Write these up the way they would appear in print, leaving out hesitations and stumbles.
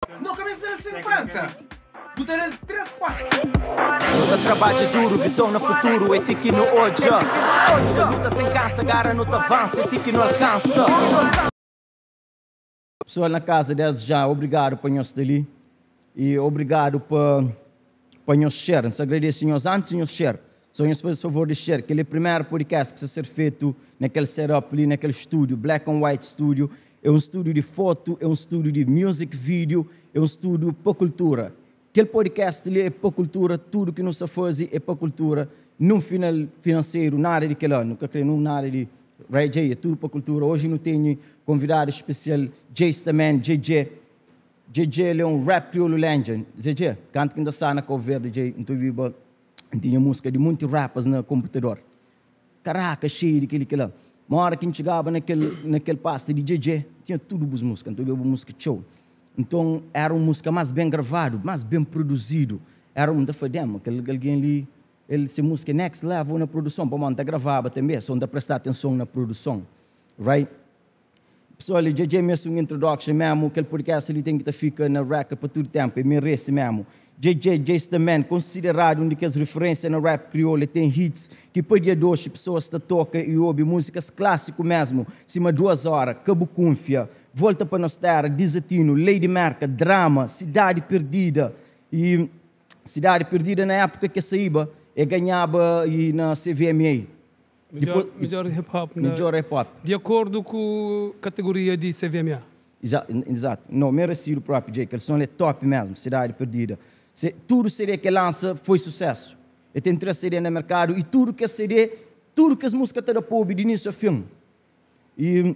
No ka meste da-l 50, bu ta da-l 3, 4. Nu ta trabadja duru, vizon na futuru é ti ki nu odja. Nu ta luta sen kansa, gara nu ta avansa é ti ki nu alkansa. Pessoal na casa desde já obrigado pa nhos sta li e obrigado pa pa nhos share. N sa agradece nhos antes nhos share. So nhos faze favor di share. Kel é primeru podcast ki sta ser fetu na kel setup li, na kel studio, Black and White Studio. É un studio di foto, é un studio di music video, é un studio pa kultura. Kel podcast li é pa kultura, tudu ki nu sta faze é pa kultura, nun final finanseru, nada di kela, nu ka kre nun nada di Ray J, é tudu pa kultura. Oji nu tene konvidadu spesial, Jay Staman, JJ. JJ el é un rap kriolu legend. JJ, kantu ki N ta sta na Kau Verdi, Jay, N ta obiba, N tinha musika di munti rappers na konputador. Karaka, xeiu di kel-li, kel-la. Ma óra ki N txigaba na kel, na kel pasta di Djedje, tinha tudu bus múzika. N ta obiba bu múzika txeu. Nton, éra un múzika más ben gravadu, más ben produzidu. Éra un, N ta fla, Damn, kel algen li, el, se múzika é next level na produson. Pamodi N ta gravaba tanbê, so N ta presta atenson na produson. Right? Pessoal, li dja dja meste un introduction memu, kel podcast li ten ki ta fika na record pa tudu tempu, e merece memu. JJ, Jace the Man, konsideradu un di kes referência na rap kriolu, e ten hits ki pa dia d'oxi pessoas ta toka i obi, músikas klásiku mesmu, sima Duas Hora, Ka Bu Kunfia, Volta Pa Nos Terra, Dizatinu, Lei di Merka, Drama, Sidadi Perdida i Sidadi Perdida na époka ki e saíba e ganhaba i na CVMA. Midjor, midjor hip hop na, Midjor hip hop. Di akordu ku kategoria di CVMA. Exato. No, meresidu propi, Djey. Kel son li é top mesmu, Cidade Perdida. Se, tudu CD ke lansa foi susesu. E ten 3 CD na merkadu i tudu kes CD, tudu kes musika ta da pa obi di inisiu a fin. I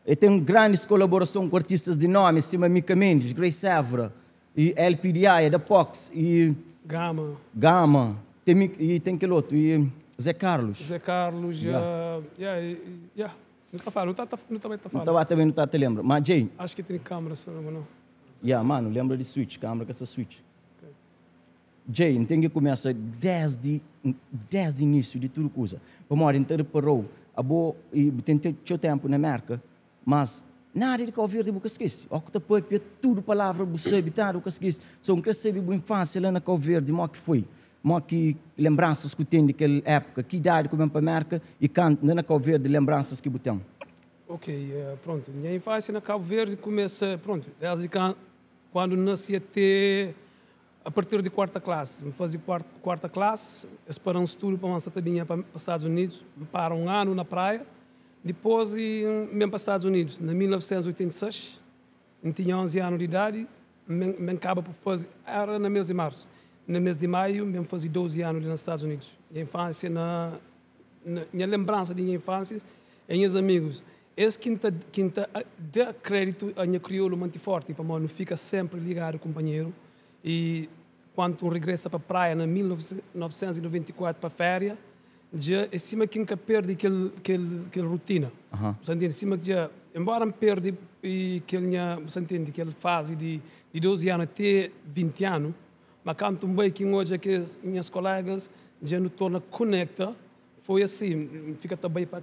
e ten grandis kolaborason ku artistas di nomi sima Mika Mendes, Grace Évora, i LPDI, da Pox, i Gama. Gama, ten mi, i ten kel otu, i Zé Carlos. Zé Carlos, Yeah. yeah, yeah, yeah. Nu ta fala, nu ta, nu ta bai ta Nu fala. ta ba ta ben, nu ta ta lenbra. Ma Jay. Acho ki ten câmera só, mas não. Yeah, mano, lenbra di switch, câmera ka sa switch. Jay, N ten ki kumesa desdi, desdi inísiu di tudu kuza. Pamodi N ta reparau, abo, i bu ten txeu tempu na Merka, Mas nada di Kau Verdi bu ka skese. Ó ku ta papia tudu palavra bu sabe, nada bu ka skese. So N kre sabe bu infansia la na Kau Verdi, mo ki foi? Mo ki lenbransas ku ten di kel épuka? Ki idadi ku ben pa Merka i kantu la na Kau Verdi lenbransas ki bu ten? Ok, prontu. Nha infansia na Kabu Verdi kumesa, prontu, desdi kandu N nasi ate a partir di kuarta klasi. N faze kuarta klasi, es para-m studu pamodi N sa ta binha pa Stadus Unidus. N para un anu na Praia, Dipôs N ben pa Stadus Unidus na 1986. N tinha 11 anu di idadi. N ben kaba pa faze, éra na mês di marsu. Na mês di maiu, N ben faze 12 anu li na Stadus Unidus. Nha infánsia na, nha lenbransa di nha infánsia é nhas amigus. Es ki N ta, ki N ta da kréditu a nha kriolu manti fórti, pamodi nu fika sénpri ligadu kunpanheru. I kantu N regresa pa Praia na 1994 pa féria, Dja é sima ki N ka perde kel, kel, kel rutina. Bu sta ntende? Sima ki dja, enbóra N perde kel nha, bu sta ntende, kel fazi di, di 12 anu te 20 anu, ma kantu N bai ki N odja kes nhas kolégas, dja nu torna konekta. Foi asi, N fika ta bai pa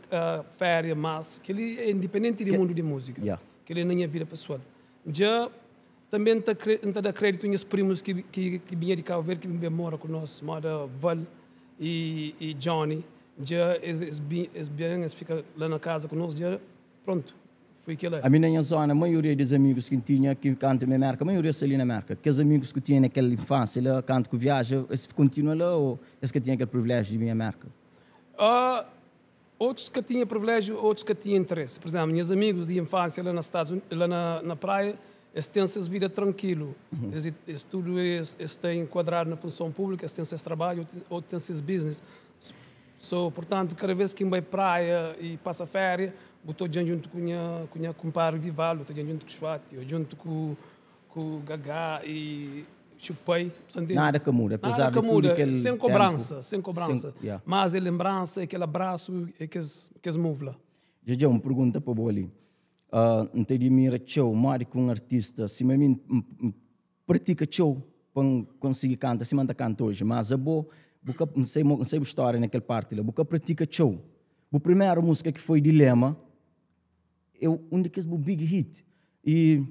féria más. Kel-li é indipendenti di mundu di múzika. Kel-li é na nha vida pesoal. Dja tanbe N ta N ta da kréditu nhas primus ki, ki, ki binha di Kabu Verdi ki ben mora ku nos, móda Val. I i Johnny dja es es bin es ben es fika la na kaza ku nos dja prontu foi kela. Ami na nha zona maioria des amigus ki N tinha ki kantu mi Merka maioria sta li na Merka kes amigus ku tinha na kel infansia la kantu ku viaja es kontinua la o es ka tinha kel privilejiu di binha Merka? Otus ka tinha privilejiu otus ka tinha interesi por exemplo nhas amigus di infansia la na Stadus la na na praia es ten ses vida trankilu es es tudu es es sta enkuadradu na funson públika es ten ses trabadju otu ten ses business so purtantu kada vez ki N bai praia i pasa féria bu ta odjan djuntu ku nha ku nha kunpadri Vivaldu bu ta odjan djuntu ku Xuati o djuntu ku ku Gagá i Xupai, sa ntende? Nada ka muda, apesar Nada ka di tudu muda, kel sen ténpu. kobransa, sen Sen, kobransa. yeah. Mas é lenbransa, é kel abrasu, é kes, kes move la. Djadja, un pergunta pa bo li. N ta adimira txeu modi ki un artista sima mi, N N pratika txeu pa N konsigi kanta sima N ta kanta oji, mas abo bu ka, N sai N sai bu stória na kel parti la, bu ka pratika txeu. Bu primeru músika ki foi Dilema é un di kes bu big hit. I.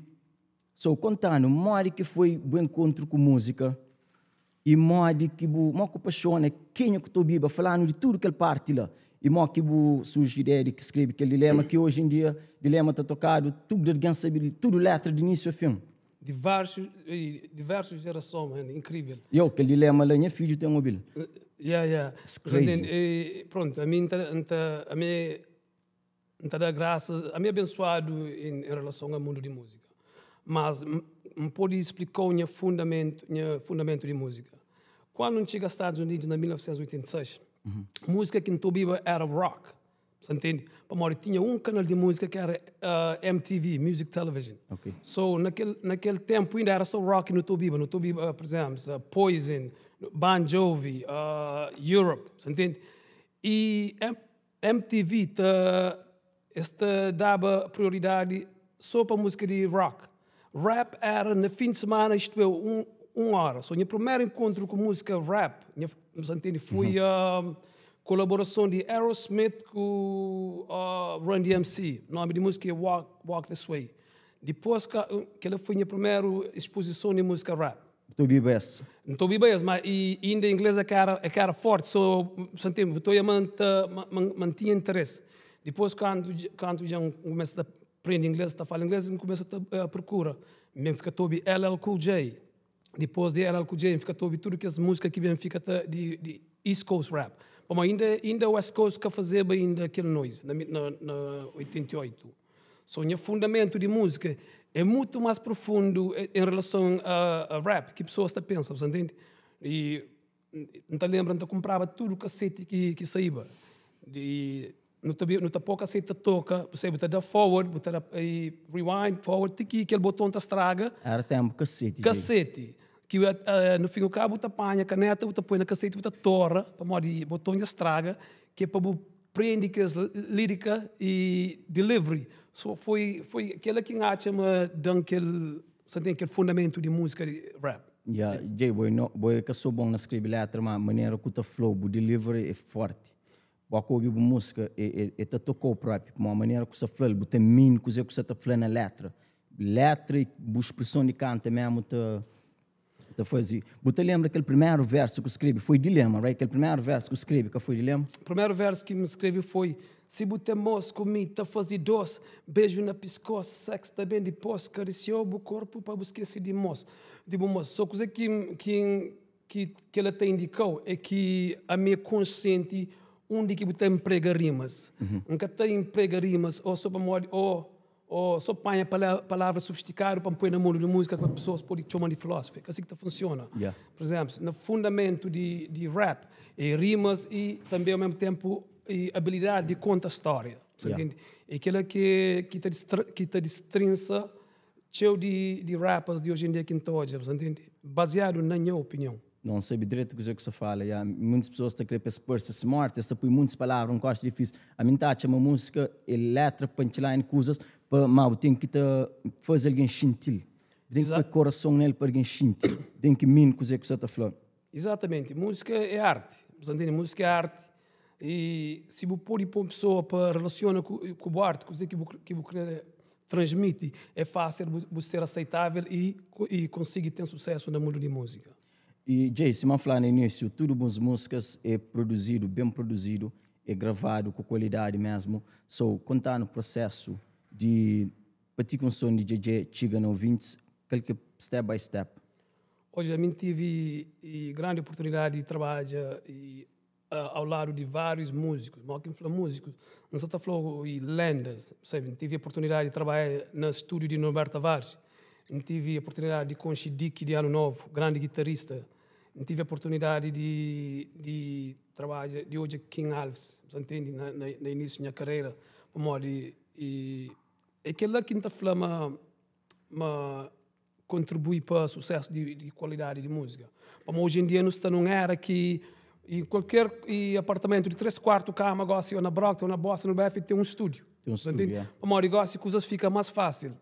So, konta-nu, modi ki foi bu enkontru ku múzika i modi ki bu, mo ku paxona, kenha ku ta obiba, fala-nu di tudu kel parti la i mo ki bu surji ideia di skrebe kel dilema ki oji en dia dilema ta tokadu, tudu algen sabe tudu letra di inísiu a fin. Diversus, diversus gerason, man, inkrivel. Yo, kel dilema la, nha fidju ten obi-l. Yeah, yeah. It's crazy. E, pronto, a mi nta, nta, a mi nta da grasas, ami abensuadu em, em relason a mundu di múzika. Mas N pode explikau nha fundamentu di múzika. Kuandu N txiga Stadus Unidus na 1986, múzika ki N ta obiba era rock. Sa ntende? Pamodi tinha un kanal di múzika ki era MTV, Music Television. So, na kel, na kel ténpu inda era só rock ki nu ta obiba. Nu ta obiba, por exemplo, Poison, Bon Jovi, Europe, sa ntende? I MTV ta, es ta daba prioridadi só pa múzika di rock. Rap era na fin di semana, istu é, un óra. So, nha primeru enkontru ku múzika rap, nha, sa ntende, foi kolaborason di Aerosmith ku Run DMC. Nomi di múzika é Walk, Walk This Way. Dipôs, kel-la foi nha primeru exposison di múzika rap. Bu ta obiba es? N ta obiba es, ma i inda inglês é ka era, é ka era forti, so, sa ntende, bu ta oia ma N ta, ma N tinha interesi. Dipôs, kantu, kantu dja N kumesa ta prende inglês, ta fala inglês, N kumesa ta prokura. N ben fika ta obi LL Cool J. Dipôs di LL Cool J, N fika ta obi tudu kes múzika ki ben fika ta di, di East Coast rap. Pamodi inda, inda West Coast ka fazeba inda kel noise na, na, na 88. So nha fundamentu di múzika é mutu más profundu em relason a, a rap ki pesoas ta pensa, bu sa ntende? I N ta lenbra N ta kunpraba tudu kaseti ki, ki saíba. Di, nu ta, nu ta pô kaseti ta toka, bu sabe, bu ta da forward, bu ta da rewind, forward, ti ki kel boton ta straga. Era ténpu kaseti. Kaseti. Ki no fin o kabu bu ta panha kaneta, bu ta poi na kaseti, bu ta tora, pamodi boton dja straga, ki é pa bu prende kes lírika i delivery. So foi, foi kela ki N atxa ma da-m kel, sa ntende, kel fundamentu di múzika di rap. Ya, Jay, bo é no, bo é ka so bon na skrebe letra, ma manera ku ta flow, bu delivery é forti. Bo ka obi bu múzika, e, e, e ta tokau propi, pamodi manera ku sa fla-l, bu ta mean kuze ku sa ta fla na letra. Letra i bu spreson di kanta mesmu ta ta faze. Bu ta lenbra kel primeru versu ku skrebe? Foi dilema, right? Kel primeru versu ku skrebe ka foi dilema? Primeru versu ki N skrebe foi, Si bu ten mos ku mi ta faze dos, beju na piskos, sex ta ben dipos, karisiau bu korpu pa bu skese di mos, di bu mos. So kuze ki ki ki kela ta indikau é ki ami é konsienti undi ki bu ta enprega rimas. N ka ta enprega rimas o so pamodi o o so panha palavra sofistikadu pa N poi na mundu di múzika pa pesoas pode txoma-m di filósofu. É ka si ki ta funsiona. Pur izénplu, na fundamentu di di rap é rimas i tanbe ao mesmu ténpu e abilidadi di konta stória. Sa ntende? É kela ki ki ta ki ta distrinsa txeu di di rappers di oji en dia ki N ta odja, bu sa ntende? Baziadu na nha opinion. Não sabe direito kuze ku sa fala. Ya, muitas pessoas ta kre pa es parse smart, es ta pui muitas palavras, um gosta difícil. A mim ta atxa ma música é letra, punchline, coisas, pa, ma bu tem ki ta faze alguém xintil. Bu tem ki poi coração nele pa alguém xinti. Bu tem ki mean kuze ku sa ta fla. Exatamente, música é arte, bu sa ntende? Música é arte e si bu pode poi un pessoa pa relaciona ku ku bu arte, kuze ki bu ki bu kre transmiti, é fácil bu bu ser aceitável e e konsigi ten sucesso na mundu di música. E Jay, sima N fla na início, tudu bus músicas é produzidu, bem produzidu, é gravadu ku qualidadi mesmu. So, konta-nu processo di pa ti ki un son di Djedje txiga na ouvintis, kal ki é step by step? Odja, ami N tive grandi oportunidadi di trabadja ao ladu di várius múzikus. Má ki N fla múzikus, N sa ta fla lendas, sabe? N tive oportunidadi di trabadja na stúdiu di Norberto Tavares, N tive oportunidadi di konxe Dicky di Ano Novo, grandi gitarista, N tive oportunidadi di di trabadja, di odja King Alves, sa ntende, na na inísiu di nha karera, pamodi é kel-la ki N ta fla ma ma kontribui pa susesu di, di kualidadi di múzika. Pamodi oji en dia nu sta nun era ki i kualker i apartamentu di 3 kuartu kama gosi ô na Brockton, ô na Boston, ô na BF ten un stúdiu. Tem um stúdiu, yeah. Pamodi gosi kuzas fika más fásil.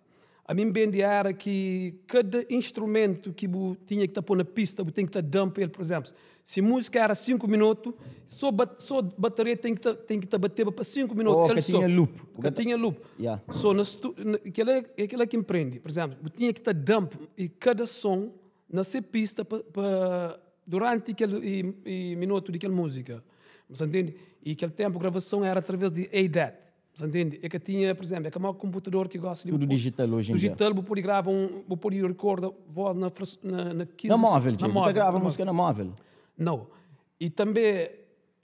Ami N ben di era ki kada instrumentu ki bu tinha ki ta pô na pista, bu ten ki ta dump el. Por izénplu, si múzika éra 5 minotu, sô sô bataria ten ki ta ten ki ta bateba pa 5 minotu, Oh, el ka sô. tinha loop. Bu Ka ka ta tinha loop. Ya. Sô na stu na kel-la é kel-la ki N prende. Por izénplu, bu tinha ki ta dump i kada son na se pista pa pa duranti kel i i minotu di kel múzika. Bu ta ntende? I kel ténpu gravason éra através di ADAT. Bu ntende? E ka tinha, por exemplo, é ka mau computador ki gosta di Tudo digital hoje em dia. Digital, bu pode grava um, bu pode recorda voz na na na 15 Na móvel, na móvel, bu ta grava música na móvel. Não. E também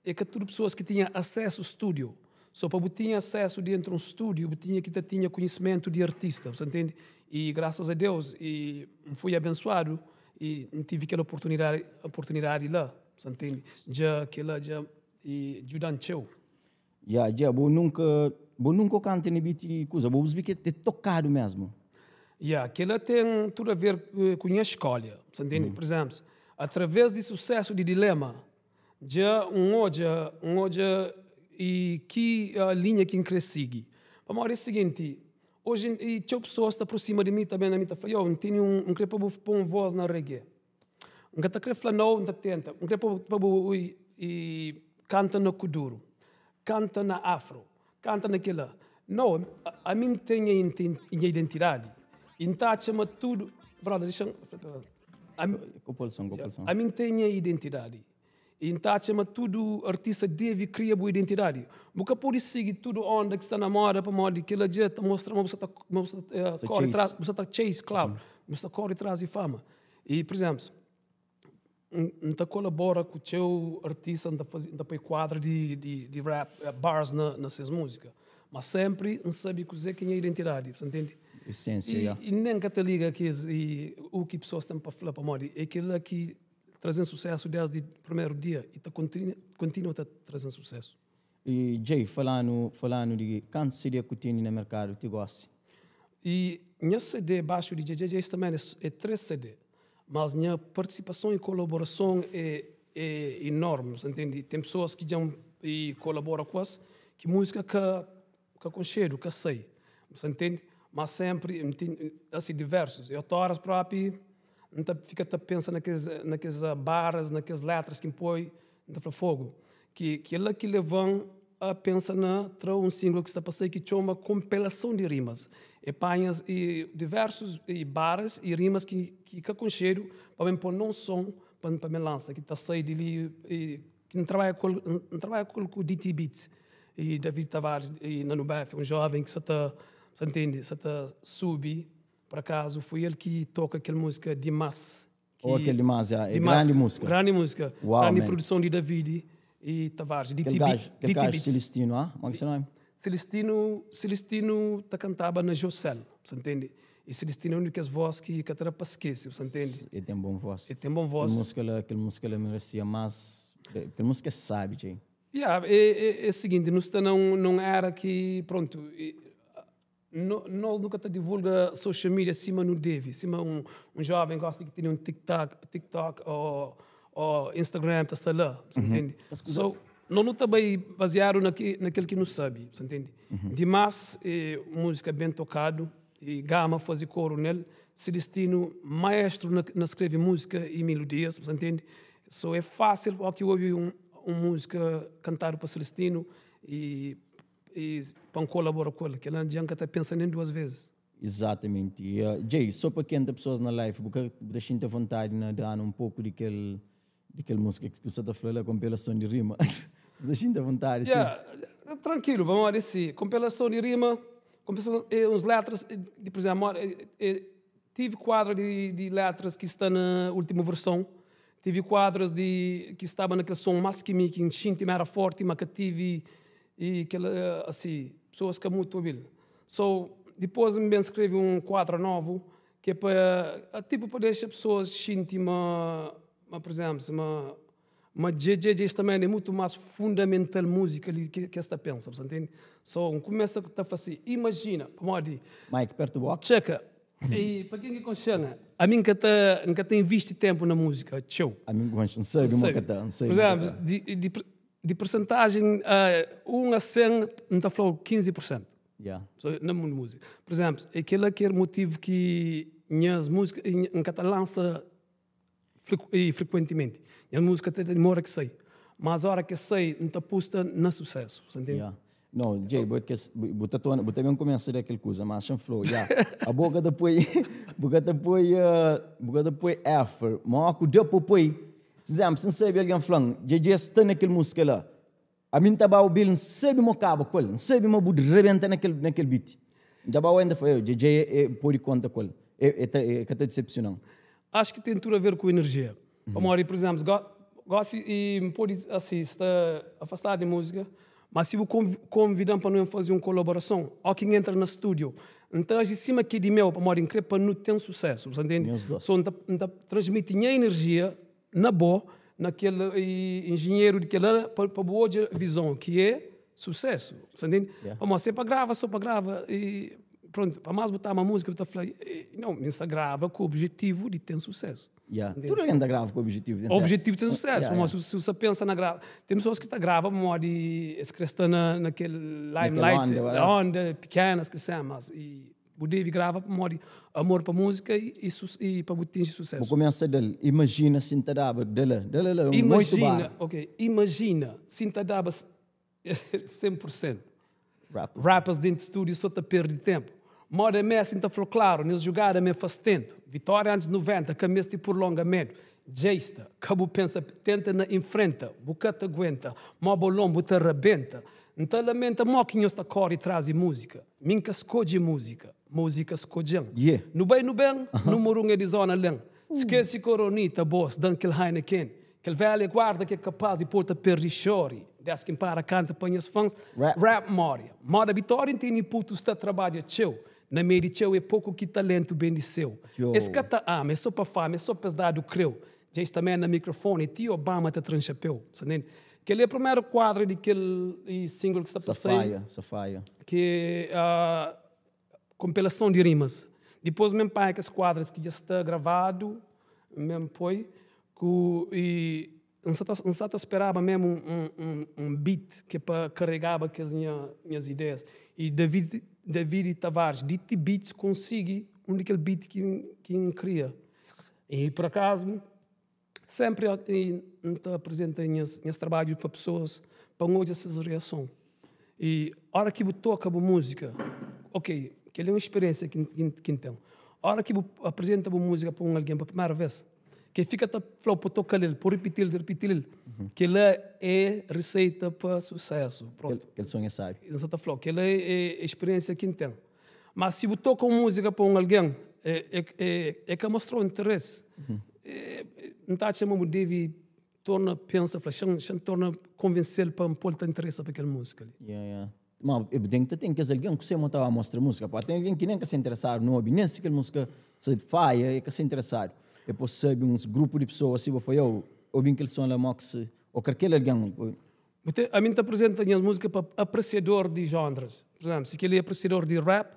é ka tudo pessoas ki tinha acesso estúdio. Só pa bu tinha acesso dentro um estúdio, bu tinha ki ta tinha conhecimento di artista, bu entende? E graças a Deus e fui abençoado e tive aquela oportunidade, oportunidade lá, bu entende? Dja aquela dja e djudan txeu. Ya, dja, bo nunka, bo nunka kanta na beat di kuza, bo bi ke tokadu mesmu. Ya, kela ten tudu a ver ku nha eskolha, sa ntende? Por exemplo, através di susesu di Dilema, dja N odja, N odja i ki linha ki N kre sigi. Pamodi é siginti, oji i txeu pesoas ta aprosima di mi ta ben na mi ta fla, yo, N tene un, N kre pa bu pon voz na reggae. N ka ta kre fla nau, N ta tenta. N kre pa bu i kanta na kuduru, kanta na afro, kanta na kila. Nau, ami N ten nha identidadi i N ta atxa ma tudu. Brother, dexa-m. Ami N ten nha identidadi i N ta atxa ma tudu artista debe kria bu identidadi. Bu ka pode sigi tudu onda ki sta na moda pamodi kila dja ta mostra ma bu sta ta kore tras, bu sta ta chase, klaru, bu sta kore tras di fama. E, por exemplo, N ta kolabora ku txeu artista, N ta faze, N ta poi kuadra di, di, di rap, bars na, na ses múzika. Ma sempri N sabe kuzê ki é nha identidadi, bu sta ntende? Essência, E, ya. e nen ka ta liga kes, e, u ki pesoas ten pa fla, pamodi é kel-la ki traze-m susésu desdi primeru dia e ta kontinua, kontinua ta traze-m susésu. E Jay, fala-nu, fala-nu di kantu CD ku tene na merkadu ti gosi? E nha CD baxu di Djedje Djey também é 3 CD, mas nha participason e colaborason é é enorme, sa ntende? Tem pessoas ki djam e colabora ku es, ki música ka ka konxedu, ka sai, sa ntende? Mas sempre N ten assim diversos, eu toras propi N ta fika ta pensa na kes na kes barras, na kes letras ki N poi, N ta fla fogo, ki kel-la ki leva-m a pensa na tra un single ki sta pa sai ki txoma Kompelason di Rimas. E panha diversus barras i rimas ki ki ka konxedu pa ben pô na un son pa pa ben lansa, ki ta sai di li ki N trabadja ku el, N trabadja ku el ku DT Beats i David Tavares i Nanu Befe, un joven ki sa ta, sa ntende, sa ta subi. Por akazu foi el ki toka kel múzika Dimas. Ki, oh, kel Dimas, ja, é grandi múzika. Grandi múzika. Uau, grandi man. Produção di David e Tavares. Di kel gajo, kel gajo Celestino, ah? Como é que se nome? Celestino, Celestino ta cantaba na Josel, você entende? E Celestino é um daqueles voz que ka ta da pa esquece, você entende? Ele tem bom voz. Ele tem bom voz. Aquela música lá, aquela música lá merecia mais. Aquela música é sabe, Jay. Yeah, é, é, é o seguinte, não está num, num era que, pronto, Nós nu ka ta divulga social media sima nu debe, sima un un joven gosta di tene un TikTok, TikTok o o Instagram ta sta la, sa ntende? So, nós nu ta bai baziadu na ki na kel ki nu sabe, sa ntende? Dimas e múzika ben tokadu e Gama faze koru nel, Celestino maestru na na skrebe múzika e melodias, sa ntende? So é fásil oki obi un un múzika kantadu pa Celestino e E pa N kolabora ku el, kel-la dja N ka ta pensa nen duas vezes. Exatamente. E, Jay, só pa kenta pessoas na live, bu ka bu ta xinti avontadi na da-nu un poku di kel di kel múzika ki bu sa ta fla la, kompelason di rima? Bu ta xinti avontadi, si? Yeah, trankilu, pamodi si, kompelason di rima, kompelason é uns letras, di por exemplo, é tive kuadra di di letras ki sta na últimu verson, tive kuadras di ki staba na kel son más ki mi ki N xinti ma era forti, ma ka tive E kel asi, pesoas ka mutu obi-l. So, dipôs N ben skrebe un kuadra novu ki é pa, tipu pa dexa pesoas xinti ma, ma pur izénplu, ma, ma dje dje dje sta menda é mutu más fundamental múzika li ki es ta pensa, bu sa ntende? So, N kumesa ta fla si, imajina, pamodi. Mike, pertu boka. Txeka, e pa ken ki konxe-m, ami N ka ta, N ka ta invisti ténpu na múzika txeu. Ami N konxe, N sabe ma ka ta, N sabe ma ka ta. Pur izénplu, di, di. Di persentajen 1 a 100 N ta fla-u 15 pur sentu. Yeah. So, na mundu múzika. Por exemplo, é kel-la ki é motivu ki nhas múzika N ka ta lansa e frekuentimenti. Nhas múzika ta dimora ki sai. Mas ora ki sai, N ta pusta na susésu. Sa ntende? Yeah. No, Jay, bu é kes, bu ta torna, bu ta ben kumesa da kel kuza, mas xa-m fla-u, yeah, abo ka ta poi, bu ka ta poi, bu ka ta poi effort, ma ó ku da pa poi, por exemplo, si N sabe algen fla-m, Djedje sta na kel múzika la, Ami N ta ba obi-l, N sabe ma bu kaba ku el, N sabe ma bu rebenta na kel, na kel beat. N ta ba oi, N ta fla, eu, JJ e pode konta ku el, e, e ta, e ka ta disepsiona-m. Acho ki ten tudu a ver ku energia. Pamodi, por exemplo, go, gosi i N pode asi sta afastadu di múzika, ma si bu konvida-m pa nu ben faze un kolaborason, ó ki N entra na stúdio, N ta aji sima ki é di meu, pamodi N kre pa nu ten susésu, bu sta ntende? Nhos dos. So N ta, N ta transmiti nha energia na bo, na kel enjinheru di kel-la, pa bu odja vizon ki é susésu. Sa ntende? Yeah. Pamodi se pa grava, so pa grava e pronto, pa más bu ta ama múzika, bu ta fla, não, mi sa grava ku objetivu di ten susésu. Yeah. Sa ntende? Tudu algen ta grava ku objetivu di ten susésu. Objetivu di ten susésu. Yeah, Pamodi yeah. si bu sa pensa na grava, ten pesoas ki ta grava pamodi es kre sta na, na kel Nakel limelight, onda, whatever. onda pekenas ki sen, mas e Bu debe grava pamodi amor pa múzika i pa bu tinji Bu susésu. kumesa da-l, imajina si N ta daba da-la, da-la la, un oitu Imajina, bara. ok, imajina si N ta daba 100%. Rappers. Rappers dentu stúdiu so ta perde ténpu. Moda Messi N ta fla klaru, nes jugada mi é fastentu. Vitória antis 90, ka meste purlongamentu. Djeista, ka bu pensa, tenta na infrenta, bu ka ta aguenta, mo bolon bu ta rabenta. N ta lamenta mo ki nhos ta kore tras di múzika. Mi N ka skodje múzika, múzika skodje-m. Yeah. Nu bai nu ben, númeru un é di zona len. Skese koronita, bos, da-m kel Heineken. Kel velha guarda ki é kapaz di pô ta perde xori. Des ki N para kanta pa nhas fans, Rap. rap more. Moda Bitória N tene putus ta trabadja txeu. Na mei di txeu é poku ki talentu ben di séu. Yo. Es ka ta ama, é so pa fama, é so pa es dadu kreu. Dja es ta mé na mikrofoni, ti Obama ta tra-m xapéu. Sa ntende? Kel-li é primeru kuadra di kel single ki sta pa sai. Safaia, safaia. Ki é kompilason di rimas. Dipôs N ben panha kes kuadras ki dja sta gravadu, N ben poi ku i N sa ta N sa ta speraba memu un un beat ki é pa karegaba kes nha nhas ideias. I David David Tavares di T-Beats konsigi un di kel beat ki ki N kria. I por akazu Senpri N ta aprizenta nhas trabadju pa pesoas pa N odja ses reason. I ora ki bu toka bu múzika, ok, kel-li é un spiriénsia ki N ten. Ora ki bu aprizenta bu múzika pa un algen pa primeru vês, ki el fika ta fla-u pa toka-l el, pa ripiti-l, ripiti-l el, kel-la é riseita pa susésu. Prontu. Kel son é sábi. N sa ta fla-u, kel-la é spiriénsia ki N ten. Má si bu toka un múzika pa un algen, e ka mostra-u interesi, N ta atxa ma bu debe torna pensa, fla, xa-m torna konvense-l pa N pô-l ta interesa pa kel múzika li. Ya, ya. Má bu ten ki ta ten kes algen ku se mô ta ba mostra múzika. Pode ten algen ki nen ka sta interesadu na obi, nen si kel múzika sta faia, e ka sta interesadu. E pode sabe uns grupu di pesoas si bo fla, yo, obi-m kel son la, mó ki si, ô kalker algen. Bu te, ami N ta apresenta nhas múzika pa apresiador di jonras. Pur izénplu, si kel-li é apresiador di rap,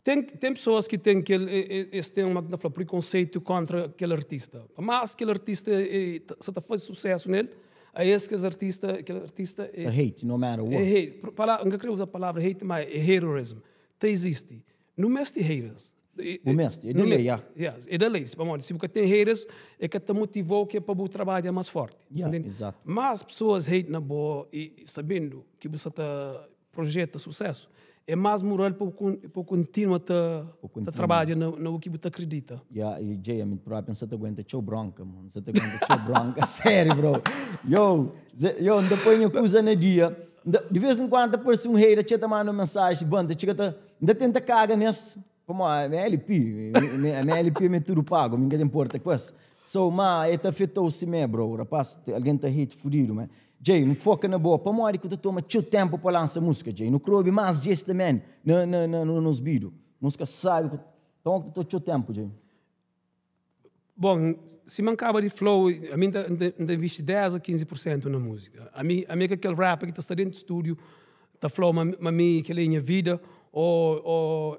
ten, ten pesoas ki ten kel, es ten, kuma ki N ta fla, prikonseitu kóntra kel artista. Pa más kel artista e sa ta faze susésu nel, a es kes artista, kel artista é. Ta hate, no matter what. É hate. Pala, N ka kre uza palavra hate, má é haterism. Ta izisti. Nu meste haters. Bu meste, é da lei, ya. Ya, é da lei. Pamodi si bu ka ten haters, é ka ta motivau ki é pa bu trabadja más forti. Ya, izatu. Más pesoas hate na bo i sabendu ki bu sa ta projeta susésu, é más mural pa bu kontinua ta trabadja na u ki bu ta kridita. Ya, i Jay, ami propi N sa ta aguenta txeu bronka, mo. N sa ta aguenta txeu bronka, sériu, bro. Yo, yo, N ta poi nha kuza na dia, di vez en kuandu ta parse un hater txeu ta manda un mensaji, bon, ta txiga ta, N ta tenta kaga nes. Pamodi ami é LP, ami é LP, ami é tudu pagu, ami n ka ta inporta ku es. So, ma e ta afetau simé bro, rapaz, algen ta hate fudidu ma. Djey, nu foka na bo, pamodi ki bu ta toma txeu tenpu pa lansa musika Djey? Nu kre obi mas Djey sta man na na na nos bidu. Musika sabi, pamodi ki ta toma txeu tenpu Djey? Bon, sima N kaba di fla-u, ami N ta invisti 10 a 15 pur sentu na múzika. Ami, ami é ka kel rapper ki ta sta dentu stúdiu ta fla-u ma mi kel-li é nha vida ô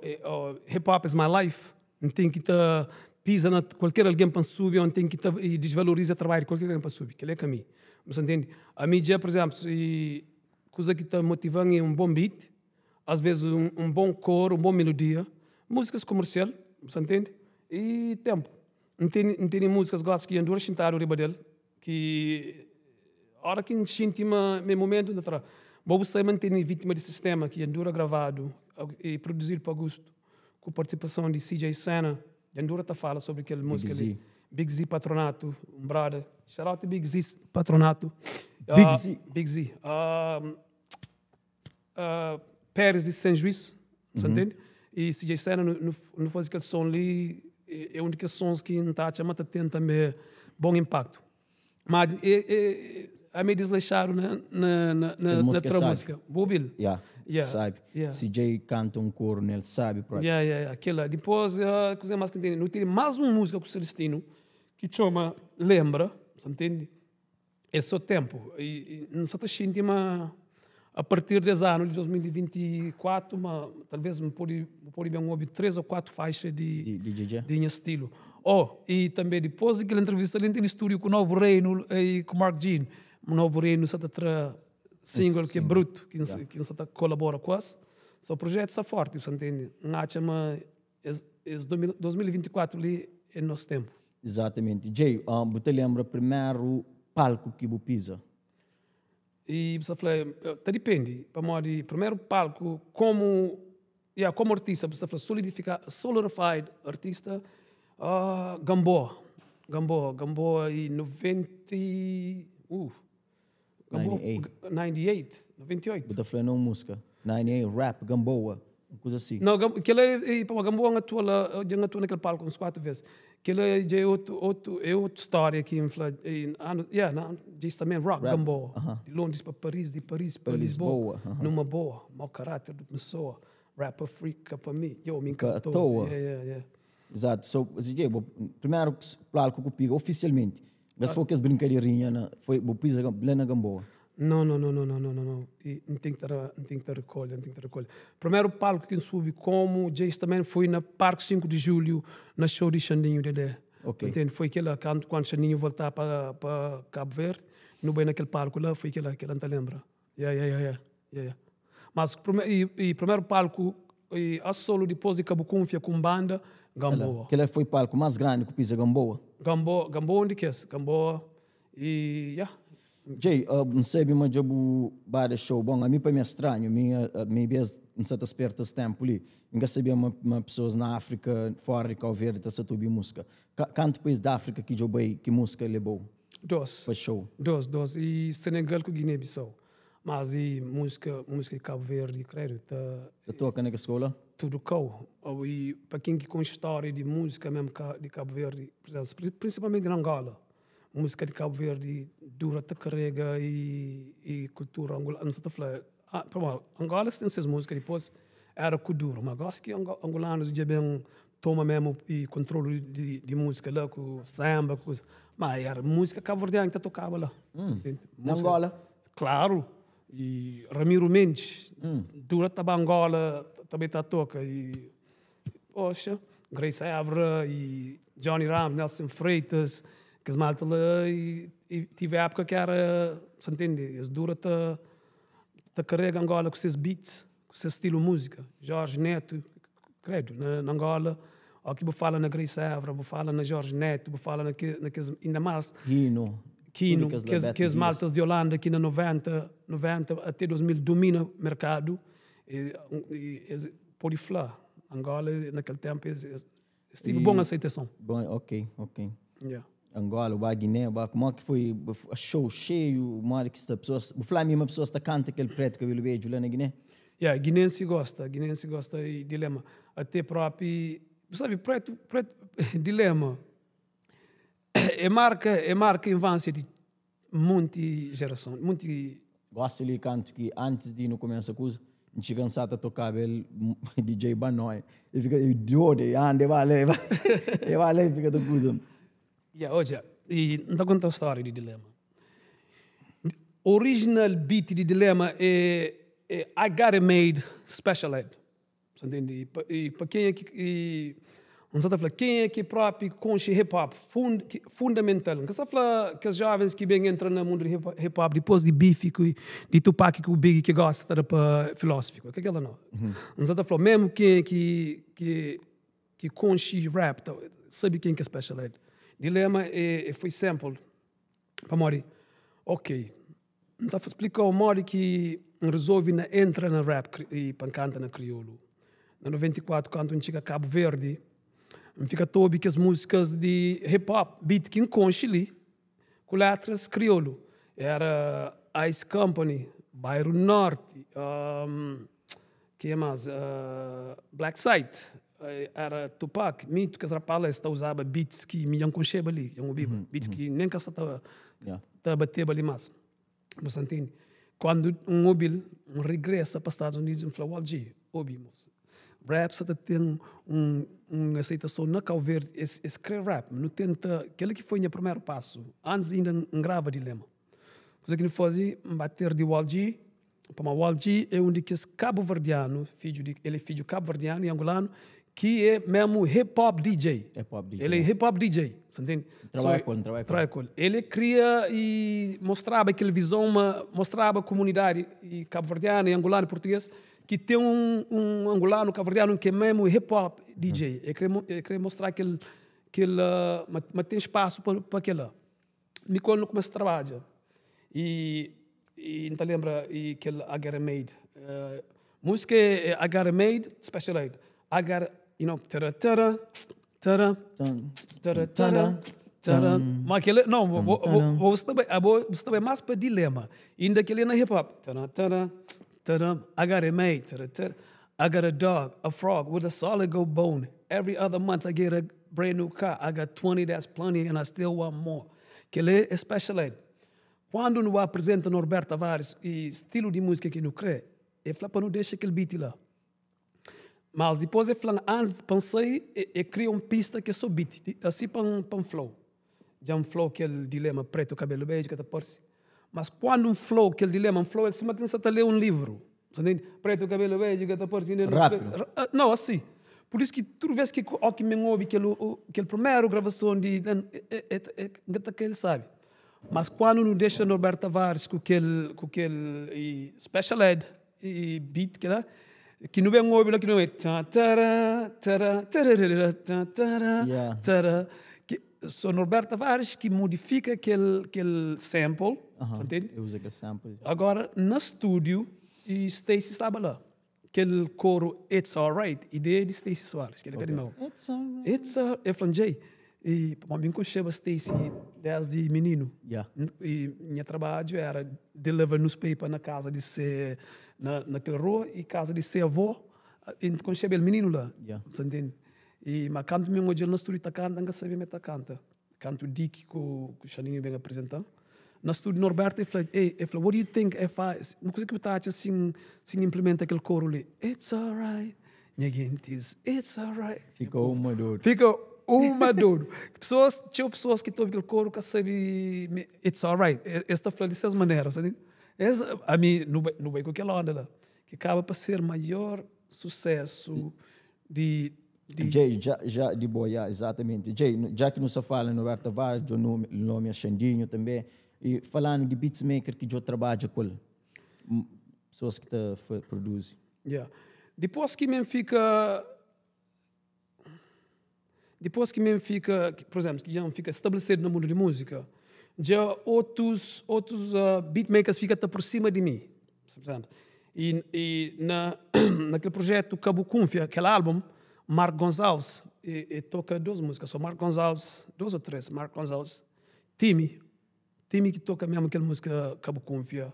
hip hop is my life. N ten ki ta piza na kualker algen pa N subi ô N ten ki ta disvaloriza trabadju di kualker algen pa N subi. Kel-li é ka mi. Bu sta ntende? Ami dja, pur izénplu, kuza ki ta motiva-m é un bon beat. Às vezes un bon koru, un bon melodia, músikas komersial, bu sa ntende? I tempu. N tene, N tene músikas gosi ki N dura xintadu riba del, ki ora ki N xinti ma ma é momentu N ta tra. Bo bu sabe ma N tene Vítima di Sistema ki dja dura gravadu i produzidu pa Augusto, ku partisipason di CJ Senna, dja dura ta fala sobri kel músika li. Big Z Patronato, un brother. Shout out to Big Z Patronato. Big Z. Big Z. Pérez di Sen Juís, sa ntende? I CJ Senna nu faze kel son li, é un di kes sons ki N ta atxa ma ta ten tanbe bon inpaktu. Ma ami é disleixadu na tra múzika. Bu obi-l? Ya, sabi. CJ kanta un koru nel, sabi propi. Ya, ya, ya, kila. Dipôs, kuzê más ki N tene? Nu tene más un múzika ku Celestino ki txoma Lenbra, sa ntende? É sô ténpu. I N sa ta xinti ma a partir des anu di 2024 ma talvês N pode bu pode ben obi 3 ô 4 faixa di di nha stilu. Oh, i tanbê dipôs di kel entrevista li N tene stúdiu ku Novo Reino i ku Mark Jean. Novo Reino sa ta tra single ki é brutu ki N sa ta kolabora ku es. So projetu sta fórti, bu sa ntende? N atxa ma Es es 2024 li é nos tempu. Exatamente. Jay, bu ta lembra primeru palku ki bu piza? E bu sta fla, ta dipendi, pamodi primeru palku komu, ya, komu artista, bu sta fla solidifika, solidified artista, Gamboa, Gamboa, Gamboa e 90 e, Gamboa, 98, 98. Bu ta fla na un músika, 98, rap, Gamboa, un kuza si. Não, kel-la é, pamodi Gamboa N atua la, dja N atua nakel palku uns 4 vez. Kel-la dja é otu, otu, é otu stória ki N fla, anu, yeah, na, dja es tanbe rock, Gamboa. Di Londres pa Paris, di Paris pa Lisboa, numa boa, mau karáter di pesoa, rap Afrika pa mi, yo, mi N ka atoa. Yeah, yeah, yeah. Exato. So, dja, bo primeru palku ku piga ofisialmenti. Mas foi kes brinkadeirinha na foi bu pisa la na Gamboa? Não, não, não, não, não, não, não, não. E N ten ki ta, N ten ki ta rekolha, N ten ki ta rekolha. Primeru palku ki N subi komu Jace também foi na Parque 5 de Julho, na show di Xandinho Dedé. Ok. Entende? Foi kela, kantu, kantu Xandinho voltá pa, pa Cabo Verde, nu bai na kel palku la, foi kela, kela N ta lembra. Ya, ya, ya, ya, ya, ya. Mas prime, e, e primeru palku e, a solo dipôs di Ka Bu Kunfia ku un banda, Gamboa. Kela foi palku más grandi ku pisa Gamboa? Gamboa, Gamboa un di kes, Gamboa e ya. Jay, N sabe ma dja bu ba da show. Bon, ami pa mi é stranhu, mi, mi bes N sa ta sperta es ténpu li. N ka sabia ma, ma pesoas na Áfrika, fóra di Kau Verdi ta sa ta obi músika. Ka, kantu país di Áfrika ki dja bu bai ki músika leba-u? Dos. Pa show. Dos, dos. E Senegal ku Guiné-Bissau. Mas e músika, músika di Cabo Verde, credo, ta. Ta toka na kes kau la? Tudu kau. E pa ken ki konxe stória di músika mesmu di Cabo Verde, por exemplo, prinsipalmenti na Angola, músika di Cabo Verde dura ta karega e e kultura angolanu, N sa ta fla, pamodi Angola ten ses músika dipôs era kuduro, ma gosi ki angolanus dja ben toma mesmu e kontrolu di di músika la ku samba ku kuza, ma era músika kabuverdianu ki ta tokaba la. Na Angola? Klaru, e Ramiro Mendes dura ta ba Angola ta bai ta toka e poxa, Grace Évora e Johnny Ramos, Nelson Freitas, kes malta la e tive époka ki era, sa ntende, es dura ta ta karega Angola ku ses beats, ku ses stilu múzika, Jorge Neto, kredu, na Angola, ó ki bu fala na Grace Évora, bu fala na Jorge Neto, bu fala na kes, inda más. Kino. Kino, kes maltas di Holanda ki na 90, 90 até 2000 domina merkadu, e es pode fla, Angola na kel ténpu es tive bon aseitason. Bon, ok, ok. Yeah. Angola, bu ba Guiné, bu ba, kumó ki foi show xeiu, modi ki sta pesoas, bu fla mi ma pesoas ta kanta kel pretu kabelu bedju la na Guiné? Yeah, guinensi gosta, guinensi gosta e dilema, até propi, bu sabe pretu, pretu, dilema é marka, é marka infância di Monti jerason, monti. Gosi li kantu ki antis di nu kumesa kuza, N txiga N sa ta tokaba el DJ Banoi, e fika e dodu, e anda e ba la e ba e ba la e fika ta kuza. Ya, odja, i N ta konta stória di Dilema. Original beat di Dilema é é I Got It Made Special Ed. Sa ntende? I pa kenha ki. N sa ta fla kenha ki propi konxe hip hop fundamental. N ka sa fla kes jovens ki ben entra na mundu di hip hop dipos di bifi ku di Tupac ku Biggie ki gosi ta da pa filósofiku. Ka kela no. N sa ta fla mesmu kenha ki ki ki konxe rap ta sabe ken ki é Special Ed. Dilema é foi sample pamodi ok N ta splikau modi ki N rizolve na entra na rap i pa N kanta na kriolu. Na 94, kantu N txiga Kabu Verdi, N fika ta obi kes múzikas di hip hop, beat ki N konxe li, ku letras kriolu. Era Ice Company, Bairro Norte, Kenha más? Black Site, era Tupac, Mito, kes rapaz la es ta uzaba beats ki mi dja N konxeba li, dja N obiba, beats ki nen ka sa ta ta bateba li más. Bu sa ntende? Kandu N obi-l, N regresa pa Stadus Unidus N fla, Walt G, obi mos, rap sa ta ten un un aseitason na Kau Verdi, es es kre rap, nu tenta, kel-la ki foi nha primeru pasu, antis inda N grava Dilema. Kuza ki nu faze, N ba ter di Walt G, Pamodi Walt G é un di kes kabuverdianu, fidju di, el é fidju kabuverdianu i angolanu, ki é mesmu hip hop DJ. Hip hop DJ. El é hip hop DJ, sa ntende? Trabalha ku el, trabalha ku el. Trabalha ku el. El kria i mostraba kel vizon ma mostraba komunidadi i kabuverdianu i angolanu i português ki ten un un angolanu kabuverdianu ki é mesmu hip hop DJ. El kre el kre mostra kel kel ma ma ten spasu pa pa kila. Mi quando kumesa trabadja e e nta lembra e kel I Got It Made uh, música é I Got It Made, Special Ed I got it, you know, tara tara tara tara tara tara mas aquele não, vou vou também, vou também mais para dilema ainda aquele na hip hop tara tara tara I got it made tara tara I got a dog, a frog with a solid gold bone Every other month I get a brand new car I got 20 that's plenty and I still want more Kel-li é Special Ed Kandu nu ba apresenta Norberto Tavares e stilu di múzika ki nu krê el fla pa nu dexa kel beat la Mas dipôs el fla-m antis pa N sai el kria un pista ki é sô beat asi pa N pa N fla-u Dja N fla-u kel dilema pretu kabelu beju ka ta parse Mas kandu N fla-u kel dilema N fla-u el sima ki N sa ta lê un livru Sa ntende? Pretu kabelu beju ka ta parse nen na Rápidu. Nau, asi. Pur isu ki tudu ves ki o ki mi N obi kel kel primeru gravason di N ka ta kre el sabi. Mas kandu nu dexa Norberto Tavares ku kel ku kel Special Ed i beat kila ki nu ben obi la ki nu ben ta tara tara tararara ta tara tara ki so Norberto Tavares ki modifika kel kel sample, sa ntende? El uza kel sample. Agora na studio i Stacey staba la. Kel koru It's Alright, ideia di Stacey Soares, kel ka di meu. It's alright. It's alright. El fla-m, Jay, i pamodi mi N konxeba Stacey desdi mininu. Yeah. I nha trabadju era deliver newspaper na kaza di se, na na kel rua i kaza di se avó. I N konxeba el mininu la. Yeah. Sa ntende? I ma kantu mi N odja-l na studiu ta kanta, N ka sabia ma el ta kanta. Kantu Dicky ku Xaninho ben apresenta-m na studiu Norberto, el fla, Ey, el fla, what do you think if I, kuzê ki bu ta atxa si N si N implementa kel koru li? It's alright, nha gentis, it's alright. Fika uma dodu. Fika uma dodu. Pesoas, txeu pesoas ki ta obi kel koru ka sabe ma it's alright. Es ta fla di ses manera, sabe? Es, ami, nu bai, nu bai ku kel onda la, ki kaba pa ser maior susesu di Di. Jay, ja, ja, di bo, ya, exatamente. Jay, ja ki nu sa fala Norberto Tavares, djo nome, nomia Xandinho tambe, e falando di beatsmaker ki djo trabadja ku el, pessoas ki ta produzi. Ya. Dipos ki mi N fika, dipos ki mi N fika, por exemplo, ki dja N fika stabelesidu na mundu di múzika, dja otus, otus beatmakers fika ta aproxima di mi. E, e na, naquele projeto Cabo Cunfia, aquele álbum, Marco Gonçalves, e, e toca duas músicas, só Marco Gonçalves, duas ou três, Marco Gonçalves, Time, Time que toca mesmo aquela música Cabo Cunfia,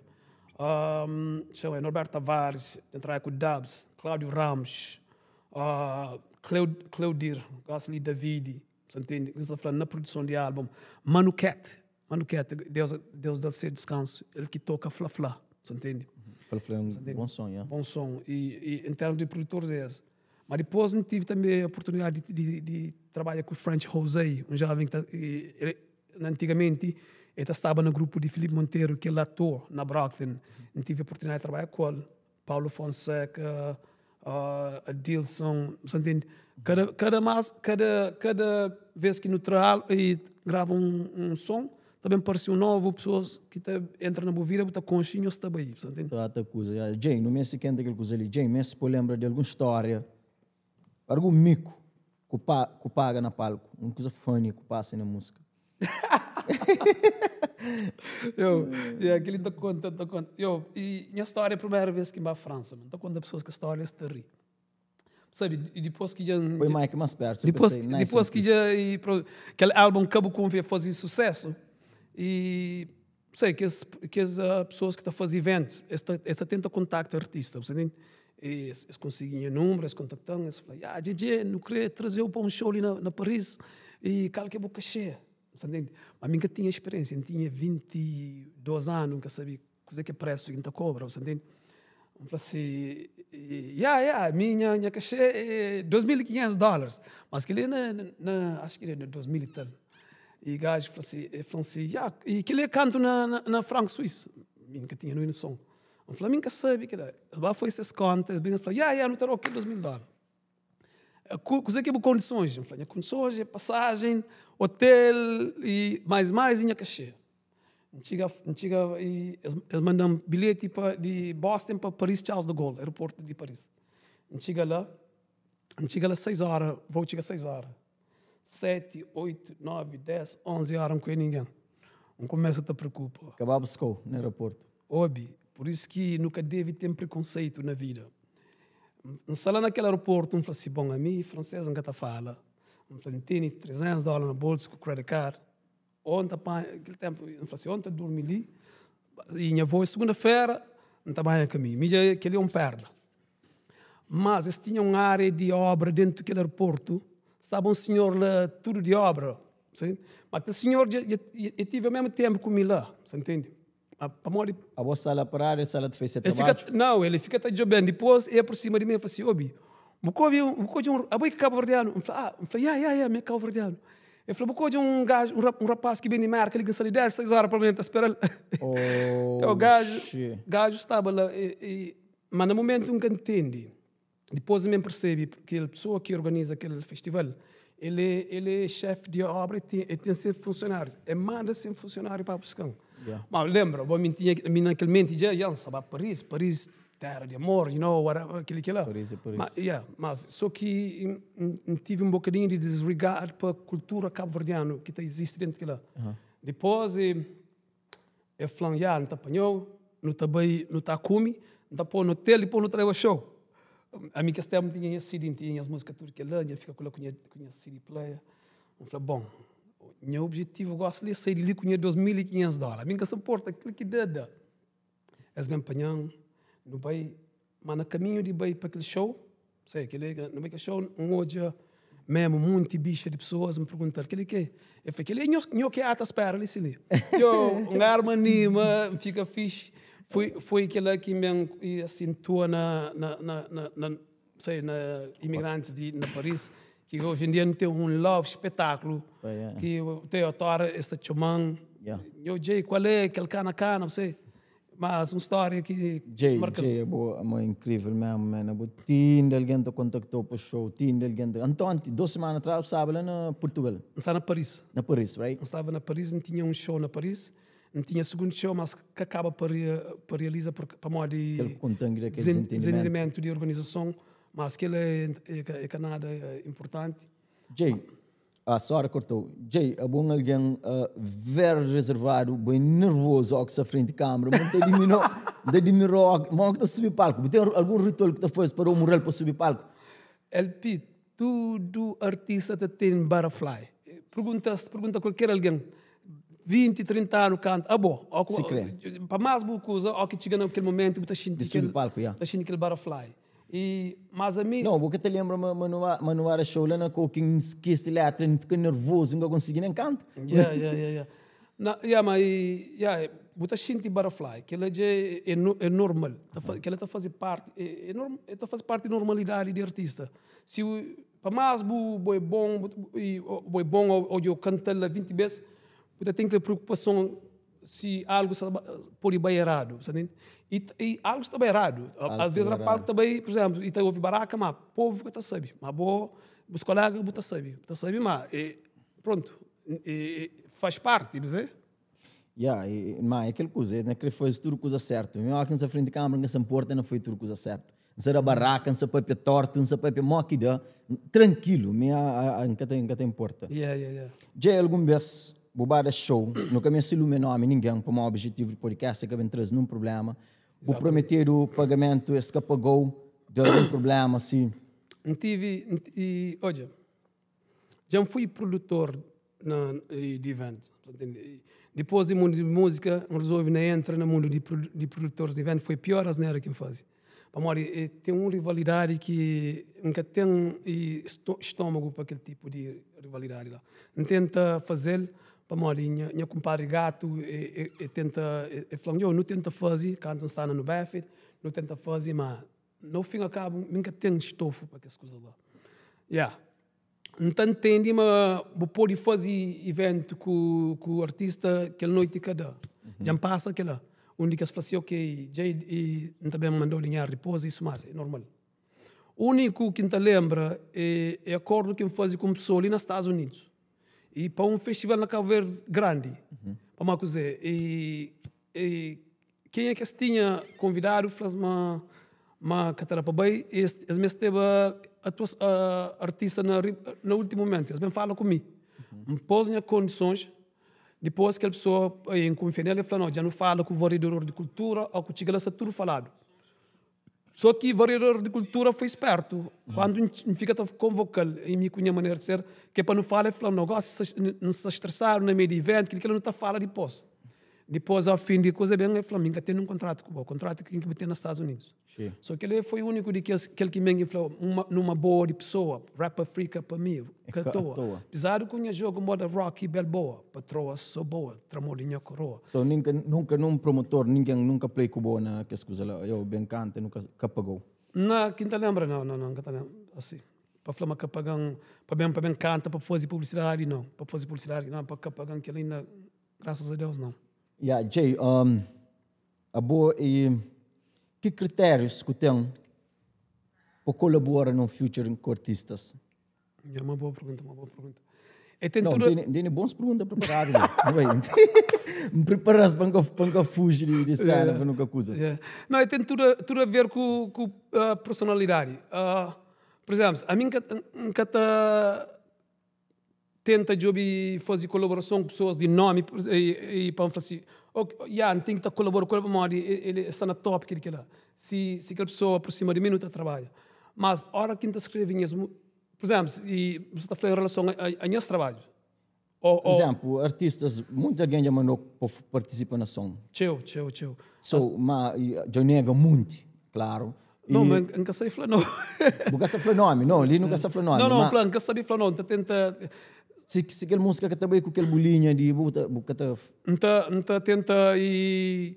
um, chama Norberto Tavares, entrar com Dubs, Cláudio Ramos, uh, Cleudir, Gosley David, você entende? Está falando na produção de álbum, Manu Cat, Manu Cat, Deus, Deus dá ser descanso, ele que toca Fla Fla, você entende? Fla Fla é um bom som, yeah. Bom som, e, e em termos de produtores é esse. Mas depois eu tive também a oportunidade de, de, de trabalhar com o French José, um jovem que tá, ele, antigamente ele estava no grupo de Felipe Monteiro, que ele ator na Brockton. Eu tive a oportunidade de trabalhar com ele. Paulo Fonseca, Adilson, sa ntende? Kada kada mas kada kada vez ki nu tra e grava un son ta ben parse un novu pessoas ki ta entra na bu vida bu ta konxe i nhos ta bai, sa ntende? Trata kuza, ya. Jay, nu meste kenta kel kuza li. Jay, meste pô lenbra di algun stória, algun miku ku pa ku paga na palku, un kuza funny ku pasa na músika. Yo, yeah, kel-li N ta konta, N ta konta. Yo, i nha stória é primeira vez ki N ba Fransa, man. N ta konta pesoas kes stória, es ta ri. Sabe, i dipôs ki dja N. Poi mic más perto, só pa Dipôs, sai nice dipôs and ki dja i pro, kel álbum Ka Bu Kunfia faze susésu, i sei, kes, kes pesoas ki ta faze iventus, es ta, es ta tenta kontakta artista, bu sa ntende? I es, es konsigi nha númeru, es kontakta-m, es fla, Ya, Djedje, nu krê traze-u pa un show li na, na Paris, i kal ki é bu kaxê? Bu sa ntende? Ma mi N ka tinha speriénsia, N tinha 22 anu, N ka sabe kuzê ki é présu ki N ta kobra, bu sa ntende? N fla si, Ya, ya, mi nha, nha kaxê é 2500 dólaris, mas kel-li é na, na, acho ki na 2000 i tal. I gaju fla si, el fla-m si, Ya, i kel-li é kantu na, na, na franku suísu? Mi N ka tinha noson. N fla, mi N ka sabe kel-la. Es ba faze ses kónta, es ben es fla, Ya, ya, nu ta da-u kel 2000 dólar. Kuzê ki é bu kondisons? N fla, nha kondisons é pasajen, otel i mais mais i nha kaxê. N txiga, N txiga i es manda-m bilheti pa di Boston pa Paris Charles de Gaulle, aeroportu di Paris. N txiga la, N txiga la 6 óra, vou txiga 6 óra. 7, 8, 9, 10, 11 óra N ka oia ningen. N kumesa ta preokupa. Kaba buska-u na aeroportu. Obi, pur isu ki nu ka debe ten prekonseitu na vida. N sta la na kel aeroportu, N fla si, bon, ami fransês N ka ta fala. N fla, N tene 300 dóla na bolsu ku credit card. Ô N ta panha, kel ténpu, N fla si, ô N ta durmi li i nha voo é sugunda-fera, N ta banha kaminhu. Mi dja, kel-li é un perda. Mas es tinha un ária di obra dentu kel aeroportu, staba un sinhor la tudu di obra, ma kel sinhor dja, dja, e tive omesmu ténpu ku mi la, sa ntende? Pamodi. Abo sala paradu, el sala ta fai se trabadju? Nau, el fika ta djobe-m. Dipôs, el aprosima di mi, el fla si, Obi, bu ka obi, bu ka odja un, abo é kabuverdianu? N fla, ah, N fla, ya, ya, ya, mi é kabuverdianu. El fla, bu ka odja un gaju, un rapás ki ben di Mérka li ki N sta li dés, 6 óra pa manhan ta spera-l? Oh, shit. Gaju staba la, i, ma na momentu N ka ntende. Dipôs N ben persebe kel pesoa ki organiza kel festival, el é el é xéfi di óbra, el ten se funsionárius. El manda se funsionáriu pa buska-m. Má lenbra, bo mi N tinha mi na kel menti dja, ya N sta ba Paris, Paris téra di amor, you know, whatever, kel-li kel-la. Paris é Paris. Ma ya, mas sô ki N tive un bokadinhu di disregard pa kultura kabuverdianu ki ta izisti déntu di kel-la. Dipôs El fla-m, Ya, N ta panha-u, nu ta bai, nu ta kume, N ta pô-u na otel, dipôs nu ta leba show. Ami kes ténpu N tinha nha CD, N tinha nhas múzika tudu kel-la, dja N fika ku la ku nha ku nha CD player. N fla, bon, nha objetivu gósi li é sai di li ku nha 2500 dóla. Ami N ka sa nporta, kel ki da, da. Es ben panha-m, nu bai, ma na kaminhu di bai pa kel show, Sei, kel-li, na bai kel show, N odja memu munti bixa di pesoas, N pergunta-l, kel-li ke? El fla, kel-li é nho, nho ki ata spera li si li. Yo, N arma anima, N fika fixi. Foi, foi kel-la ki N ben i asin tua na, na, na, na, na, sei, na imigrantis di, na Paris, ki oji en dia N ten un love spetaklu, ki te otu óra es ta txoma-m, Nho Jay, kual é kel kana-kana, sei. Mas un stória ki Jay, marka-m. Jay, abo amo é inkrivel mesmo, man. Abo ti inda algen ta kontaktou pa show, ti inda algen ta. Antonti, dos semana atrás, bu staba la na Portugal. N sta na Paris. Na Paris, right? N staba na Paris, N tinha un show na Paris. N tinha sugundu show, mas ka kaba pa pa realiza pur pamodi Kel kontangi da kel desentendimentu. desentendimentu di organizason. Mas kel é é ka nada importanti. Jay, Ah, sorry, kortou. Jay, abo un algen uh, very reservadu, bo é nervoso ó ki sta frenti câmara, mo ta admiro, ta admiro ó, mo ki ta subi palco. Bu ten algun ritual ki ta faze pa da-u mural pa subi palco? LP, tudu artista ta ten butterfly. Pergunta, pergunta kualker algen, 20, 30 anu kanta, abo, ó, Si kre. pa más bu kuza, ó ki txiga na kel momentu bu ta xinti Di subi kel, palco, ya. ta xinti kel butterfly. E, mas ami. Não, bo ka ta lembra ma, ma, nu, ma nu era show lá na Coke, N skese letra, N fika nervoso, N ka konsigi nem kanta. Yeah, yeah, yeah, yeah. Na, yeah, ma e, yeah, bu ta xinti butterfly, kel-la dja é, é, é normal. Ta fa, kel-la ta faze parti, é, é norm, é ta faze parti di normalidadi di artista. Si bu, pa más bu, bo é bon, bu, e, bo é bon ô, ô dja bu kanta-l la 20 bês, bu ta ten kel preokupason. si algu sta pode bai eradu, sa ntende? I i algu sta bai eradu. As ves rapaz ta bai, por exemplo, i ta obi baraka, ma povu ka ta sabe. Ma bo, bus kolega bu ta sabe, bu ta sabe ma e prontu, e faz parti, bu se? Ya, e ma é kel kuza, e na kre faze tudu kuza sertu. Mi óki N sta frenti kamera, N ka sa nporta na fai tudu kuza sertu. N sa da baraka, N sa papia tortu, N sa papia mó ki da, trankilu, mi a a N ka ta N ka ta inporta. Yeah, yeah, yeah. Dja algun bes bu ba da show, nu ka meste lumia nomi ningen, pamodi objetivu di podcast é ka ben traze nun prublema. Bu prometedu pagamentu, es ka pagau, da algun prublema si? N tivi, N i odja, Dja N fui produtor na di iventu, dipôs di mundu di múzika N rezolve na entra na mundu di produtores di iventu, foi pior asnera ki N faze, pamodi ten un rivalidadi ki N ka ten stômagu pa kel tipu di rivalidadi la. N tenta faze-l pamodi nha kunpadri Gatu e tenta, e fla-m, yo nu tenta faze kantu N staba na Nubefed, nu tenta faze ma No fin al kabu mi ka ten stofu pa kes kuza la. Ya. N ta ntende ma bu pode faze iventu ku ku artista kel noiti ka da. Dja N pasa kela. Un di kes fla si, ok, dja i N ta ben manda-u dinheru dipôs, isu mas, é normal. Úniku ki N ta lenbra é é akordu ki N faze ku un pesoa li na Stadus Unidus. I pa un festival na Kabu Verdi grandi. Pamodi kuzê? I E kenha ki es tinha konvidadu fla-s ma ma ka ta da pa bai, es es mesteba atua artista na na últimu mumentu. Es ben fala ku mi, N pô-s nha kondisons, dipôs kel pesoa N kunfia nel, el fla, no, dja nu fala ku variador di kultura, ó ku txiga la sta tudu faladu. Só ki variador di kultura foi spertu. Kantu N fika ta konvoka-l, i mi ku nha manera di ser, ke pa nu fala, el fla-m, no, gosi N sta stresadu na meiu di iventu, kel ki nu ta fala dipôs. Dipôs, ao fin di kuza ben, el fla-m, mi N ka ten un kontratu ku bo, kontratu ki bu ten na Stadus Unidus. So kel-li foi úniku di kes, kel ki ben ki fla, numa boa di pesoa, Rap Afrika pa mi, ka atoa. Pizadu ku nha jogu moda Rocky Balboa, patroa so boa. Tra-mo di nha koroa. So ninka nunka nun promotor ningen nunka play ku bo na kes kuza la yo ben kanta nunka ka pagou. Na ki nta lembra nau nau nau nka ta lembra asi pa fla ma ka pagan pa ben pa ben kanta pa fazi publicidadi nau pa fazi publicidadi nau pa ka pagan kel inda grasas a Deus nau. Ya Jay abo e ki kritérius ku ten pa kolabora na un featuring ku artistas? É uma boa pergunta, uma boa pergunta. E tem Não, tudo... tem, tem bons perguntas preparadas. Me preparas para nunca fugir de, de cena, yeah. para nunca coisa. Yeah. Não, e tem tudo, tudo a ver com, com a uh, personalidade. Uh, por exemplo, a mim nunca tá tenta job fazer colaboração com pessoas de nome e, e para falar assim, ok, yeah, tem que estar colaborando com ele, porque ele está na top que ele Se se aquela pessoa aproxima de mim, não tá trabalha. Mas ora ki N ta skrebe nhas mu. Pur izénplu, i bu sta ta fla en relason a nhas trabadju? Ô, Pur izénplu, artistas, monti algen dja manda-u pa partisipa na son. Txeu, txeu, txeu. So, ma dja nega monti, klaru. Não, ma N ka sabe fla nau. Bu ka sa fla nomi, no, li nu ka sa fla nomi. Não, não, fla, N ka sabe fla nau, N ta tenta. Si, si kel músika ka ta bai ku kel bu linha di bu ta, bu ka ta. N ta, N ta tenta i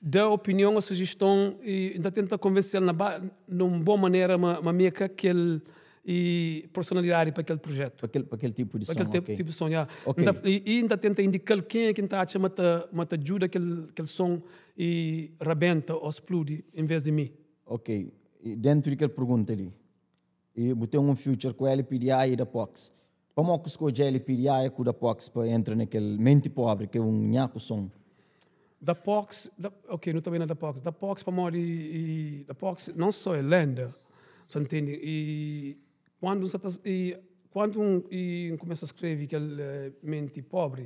Da opinion ô sujiston i N ta tenta konvense-l na ba na un bon manera ma ma mi é ka kel i personalidadi pa kel prujetu. Pa kel pa kel tipu di son, ok. Pa kel tipu di son, ya. Ok. N ta i N ta tenta indika-l kenha ki N ta atxa ma ta ma ta djuda kel kel son i rabenta ô spludi en vês di mi. Ok. I dentu di kel pergunta li, i bu ten un future ku LPDA i Da Pox. Pamodi ku skodje LPDA ku Da Pox pa entra na kel Menti Pobri ki é un nhaku son? Da Pox, da, ok, nu ta bai na Da Pox. Da Pox pamodi i Da Pox não só é lenda, sa ntende? I kuandu N sa ta i kuandu N i N kumesa skrebe kel Menti Pobri,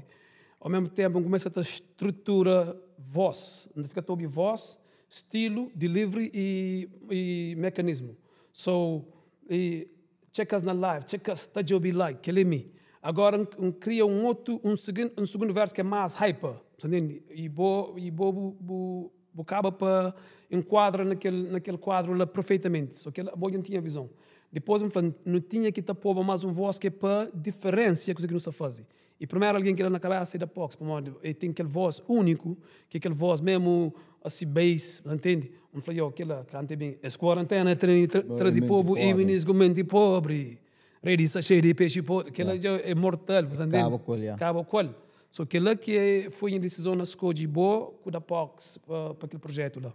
ao mesmu tempu N kumesa ta strutura voz, N ta fika ta obi voz, stilu, delivery i i mekanismu. So, i Txeka-s na live, txeka-s ta djobe like, kel é mi. Agora N kria un otu, un un sugundu versu ki é más hyper, sa ntende? I bo, i bo bu, bu, bu kaba pa enkuadra na kel, na kel kuadru la perfeitamenti. So kel, abo dja N tinha vizon. Dipôs N fla, nu tinha ki ta poba más un vós ki é pa diferensia kuze ki nu sta faze. I primeru algen ki da na kabesa é da Pox, pamodi el ten kel vós úniku, ki é kel vós memu asi bass, bu ta ntende? Un fla, yo, kila kanta é ben. Es kuarantena traze povu i minis ku menti pobri, redi sta xeiu di pexi podri. Kila dja é mortal, bu ta ntende? Kaba ku el, ya. Kaba ku el. So kel-la ki foi nha disizon na skodje bo ku Da Pox pa kel projetu la.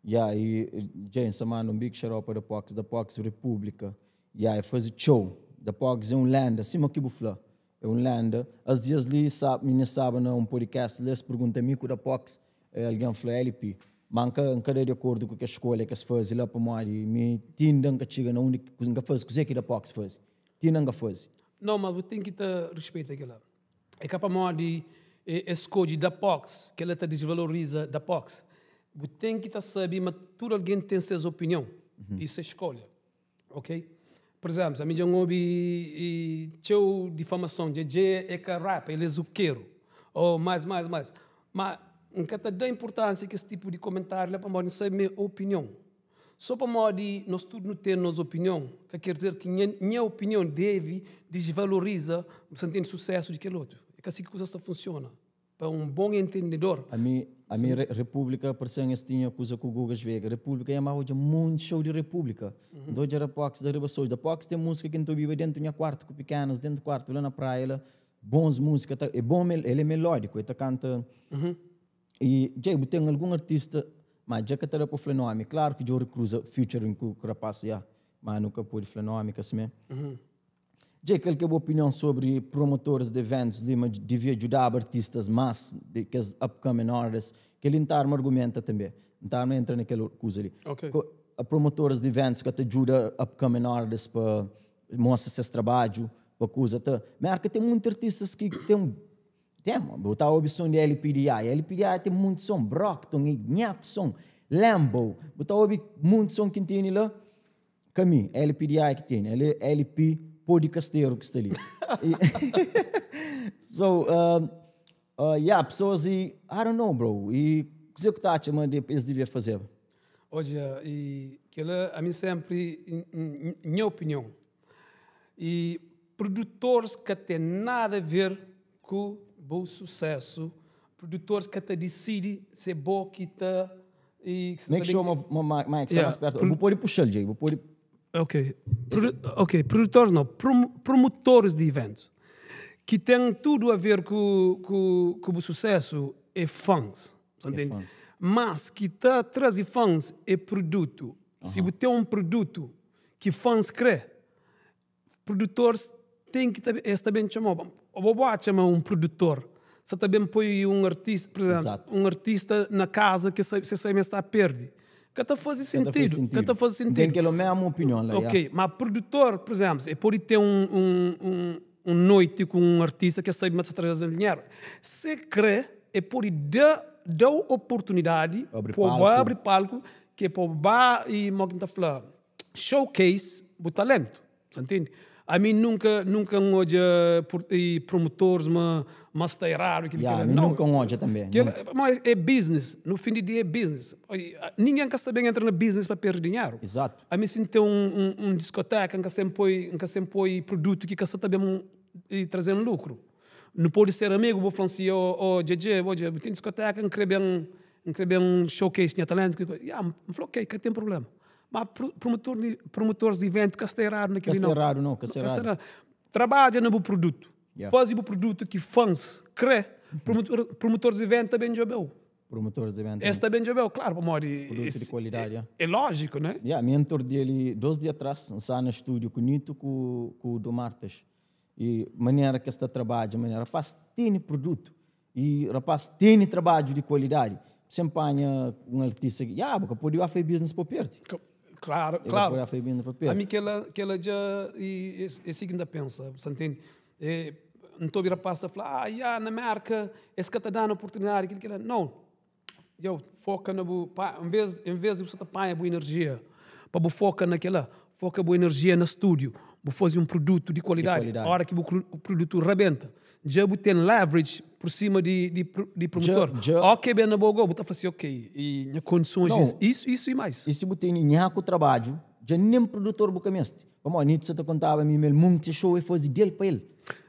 Ya, i dja N sta manda un big shout out pa Da Pox, Da Pox Repúblika. Ya, e faze txeu. Da Pox é un lenda, sima ki bu fla. É un lenda. As dias li, sa, mi staba na un podcast li, es pergunta mi ku Da Pox, algen fla LP. Ma N ka, N ka da di akordu ku kes skolha ki es faze la, pamodi mi ti inda N ka txiga na undi ki N ka faze kuzê ki Da Pox faze. Ti inda N ka faze. Nau, ma bu ten ki ta respeita kel-la. É ka pamodi es skodje Da Pox ki ela ta disvaloriza Da Pox. Bu ten ki ta sabe ma tudu algen ten ses opinion i ses skolha. Ok? Por izénplu, ami dja N obi txeu difamason, Djedje é ka rapper, el é zukeru, ô mais, mais, mais. Má N ka ta da inpurtánsia kes tipu di komentáriu la pamodi N sabe ma é opinion. Sô pamodi nos tudu nu ten nos opinion, ka ker dizer ki nha nha opinion debe disvaloriza, bu sa ntende, susésu di kel otu. É ka si ki kuzas ta funsiona. Pa un bon entendedor. Ami, ami Repúblika parse-m es tinha kuza ku Gugas Vega. Repúblika nha má odja monti show di Repúblika. N ta odja Rapox da riba sodju. Da Pox ten múzika ki N ta obiba dentu nha kuartu ku pikenas, dentu kuartu la na praia la. Bons múzika, ta, é bom, el é melódiku, el ta kanta. I dja bu ten algun artista, ma dja ka ta da pa fla nomi, klaru ki dja bu rekruza featuring ku rapaz, ya, ma nu ka pode fla nomi ka simé. Dja kal ki é bu opinion sobri promotores di eventus li ma divia djudaba artistas mas di kes upcoming artists, kel-li N ta arma argumenta tanbe, N ta arma entra na kel kuza li. Promotores di eventus ka ta djuda upcoming artists pa mostra ses trabadju, pa kuza ta, Merka ten munti artistas ki ten Tem, bu ta obi som di LPDI. LPDI tem munti som, Brockton, e nhaku som, Lambo. Bu ta obi munti som ki N tene la, ka mi, LPDI ki tene. El é LP pó di kasteru ki sta li. So, yeah, pessoas e, I don't know bro, e kuzê ku ta atxa ma es devia fazeba? Odja, e kela ami sempri, nha opinion, e produtores ka ten nada a ver ku bu sucesso, produtores ka ta decidi se bo ki ta e Make sure ma ma ma mic sta mais perto. Bu pode puxal Jay, bu pode. Ok, ok, produtores não, promotores di eventos ki ten tudo a ver ku ku ku bu sucesso é fãs, sa ntende? Mas ki ta traze fãs é produto. Si bu ten um produto ki fãs kre, Produtores ten ki ta es ta ben txoma-u. Bo bo atxa ma un produtor sa ta ben poi un artista, pur izénplu, un artista na kaza ki se sabe ma el sta perde. Ka ta faze sentidu. Ka ta faze sentidu. Ten kel mésmu opinion la, ya. Ok, ma produtor, pur izénplu, el pode ten un noiti ku un artista ki el sabe ma ta traze-l dinheru. Se kre, el pode da da-u oportunidadi pa bu abri palku, ki é pa bu ba i, mo ki N ta fla, showcase bu talentu, sa ntende? Ami nunka nunka N odja promotores ma ma sta eradu kili kila. Mi nunka N odja tanbe. Ma é business, no fim di dia é business. Ninguém ka sta ben entra na business pa perde dinheru. Exato. Ami si N ten un diskoteka N ka sen poi N ka sen poi produtu ki ka sta ta ben trazen lukru. Nu pode ser amigu, bu fla-m si, oh Djedje, odja bu ten diskoteka N kre ben N kre ben showcase nha talentu. Ya, N fla ok, ka ten problema. Ma promotor di, promotores di evento ka sta eradu na kel-li, nau. Ka sta eradu, nau, ka sta eradu. Trabadja na bu produtu. Yeah. Faze bu produtu ki fans kre, promotor, promotores di evento ta ben djobe-u. Promotores di evento. Es ta ben djobe-u, klaru, pamodi... Produtu di kualidadi, yeah. É lójiku, né? Yeah, mi entor di ali, dos dia atrás, N sta na stúdiu ku Nito ku, ku do Martas. E manera ki es ta trabadja, manera, rapaz tene produtu. E rapaz tene trabadju di kualidadi. Sen panha un artista ki, ya, bu ka pode ba fai business pa perde. Claro, claro. Pode fai business pa perde. Ami kela, kela dja e, e si ki N ta pensa, sa ntende? E, N ta obi rapaz ta fla, ah, ya, na Merka es ka ta danu oportunidadi, kila, kila. Nau, yo, foka na bu, pa, en vez, en vez di bu sa ta panha bu enerjia pa bu foka na kila, foka bu enerjia na studio, bu fazi un produtu di kualidadi. Ora ki bu produtu rabenta, Dja bu ten leverage por sima di, di, di promotor. Dja, dja. Ok, ben na bo go, bu ta fla si, ok, e nha kondisons, Não. isso, isso e mais. E si bu tene nhaku trabadju, dja nen produtor bu ka meste. Pamodi Nito sa ta kontaba mi ma el munti show e faze del pa el.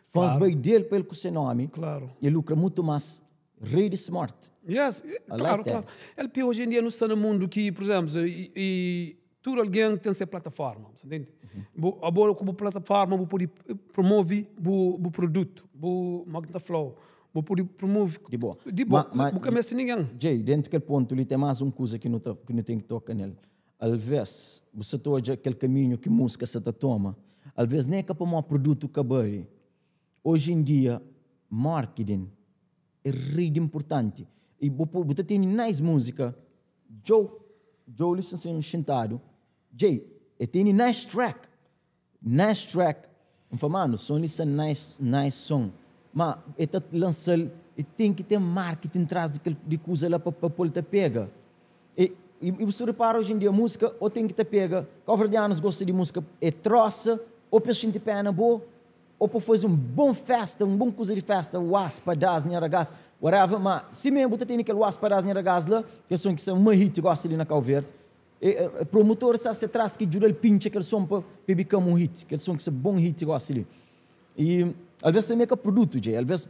Fãs bai del pa el ku se nomi. Claro. E lucra mutu mas. Rei di smart. Yes, I claro, like claro. LP hoje em dia nu sta na mundu ki, por exemplo, e, e Tudu algen ten se plataforma, bu ntende? Bu, abo ku bu plataforma bu pudi promovi bu, bu produtu, bu, mo ki N ta flau, Bu pode promove Di bo. Di bo. Ma, ma, Bu ka meste ningen. Jay, dentu kel pontu li ten más un kuza ki nu ta, ki nu ten ki toka nel. Alvês, bu sa ta odja kel kaminhu ki múzika sa ta toma, alvês nen é ka pamodi produtu ka bali. Oji en dia, marketing é rei di inpurtanti. I bu bu ta tene nice múzika, Joe, Joe li sin xintadu, Jay, e tene nice track, Nice track N fla mano som li sta nice nice som ma e ta lansal e tem ki tem marketing tras di kel di kuza la pa pa pol ta pega e e bu su repara hoje em dia música ou tem ki ta pega cabo-verdianos gosta di música é trosa ou pa es xinti pena bo ou pa fazi um bom festa um bom kuza di festa was pa das nha ragaz whatever ma si mesmo bu ta tene kel was pa das nha ragaz la kel som ki sta uma hit gosi li na Cabo Verde E promotor sa se tras ki djuda-l pintxa kel son pa pa e bikama un hit, kel son ki sa bon hit gosi li. I alves tanbe ka produtu dje, alves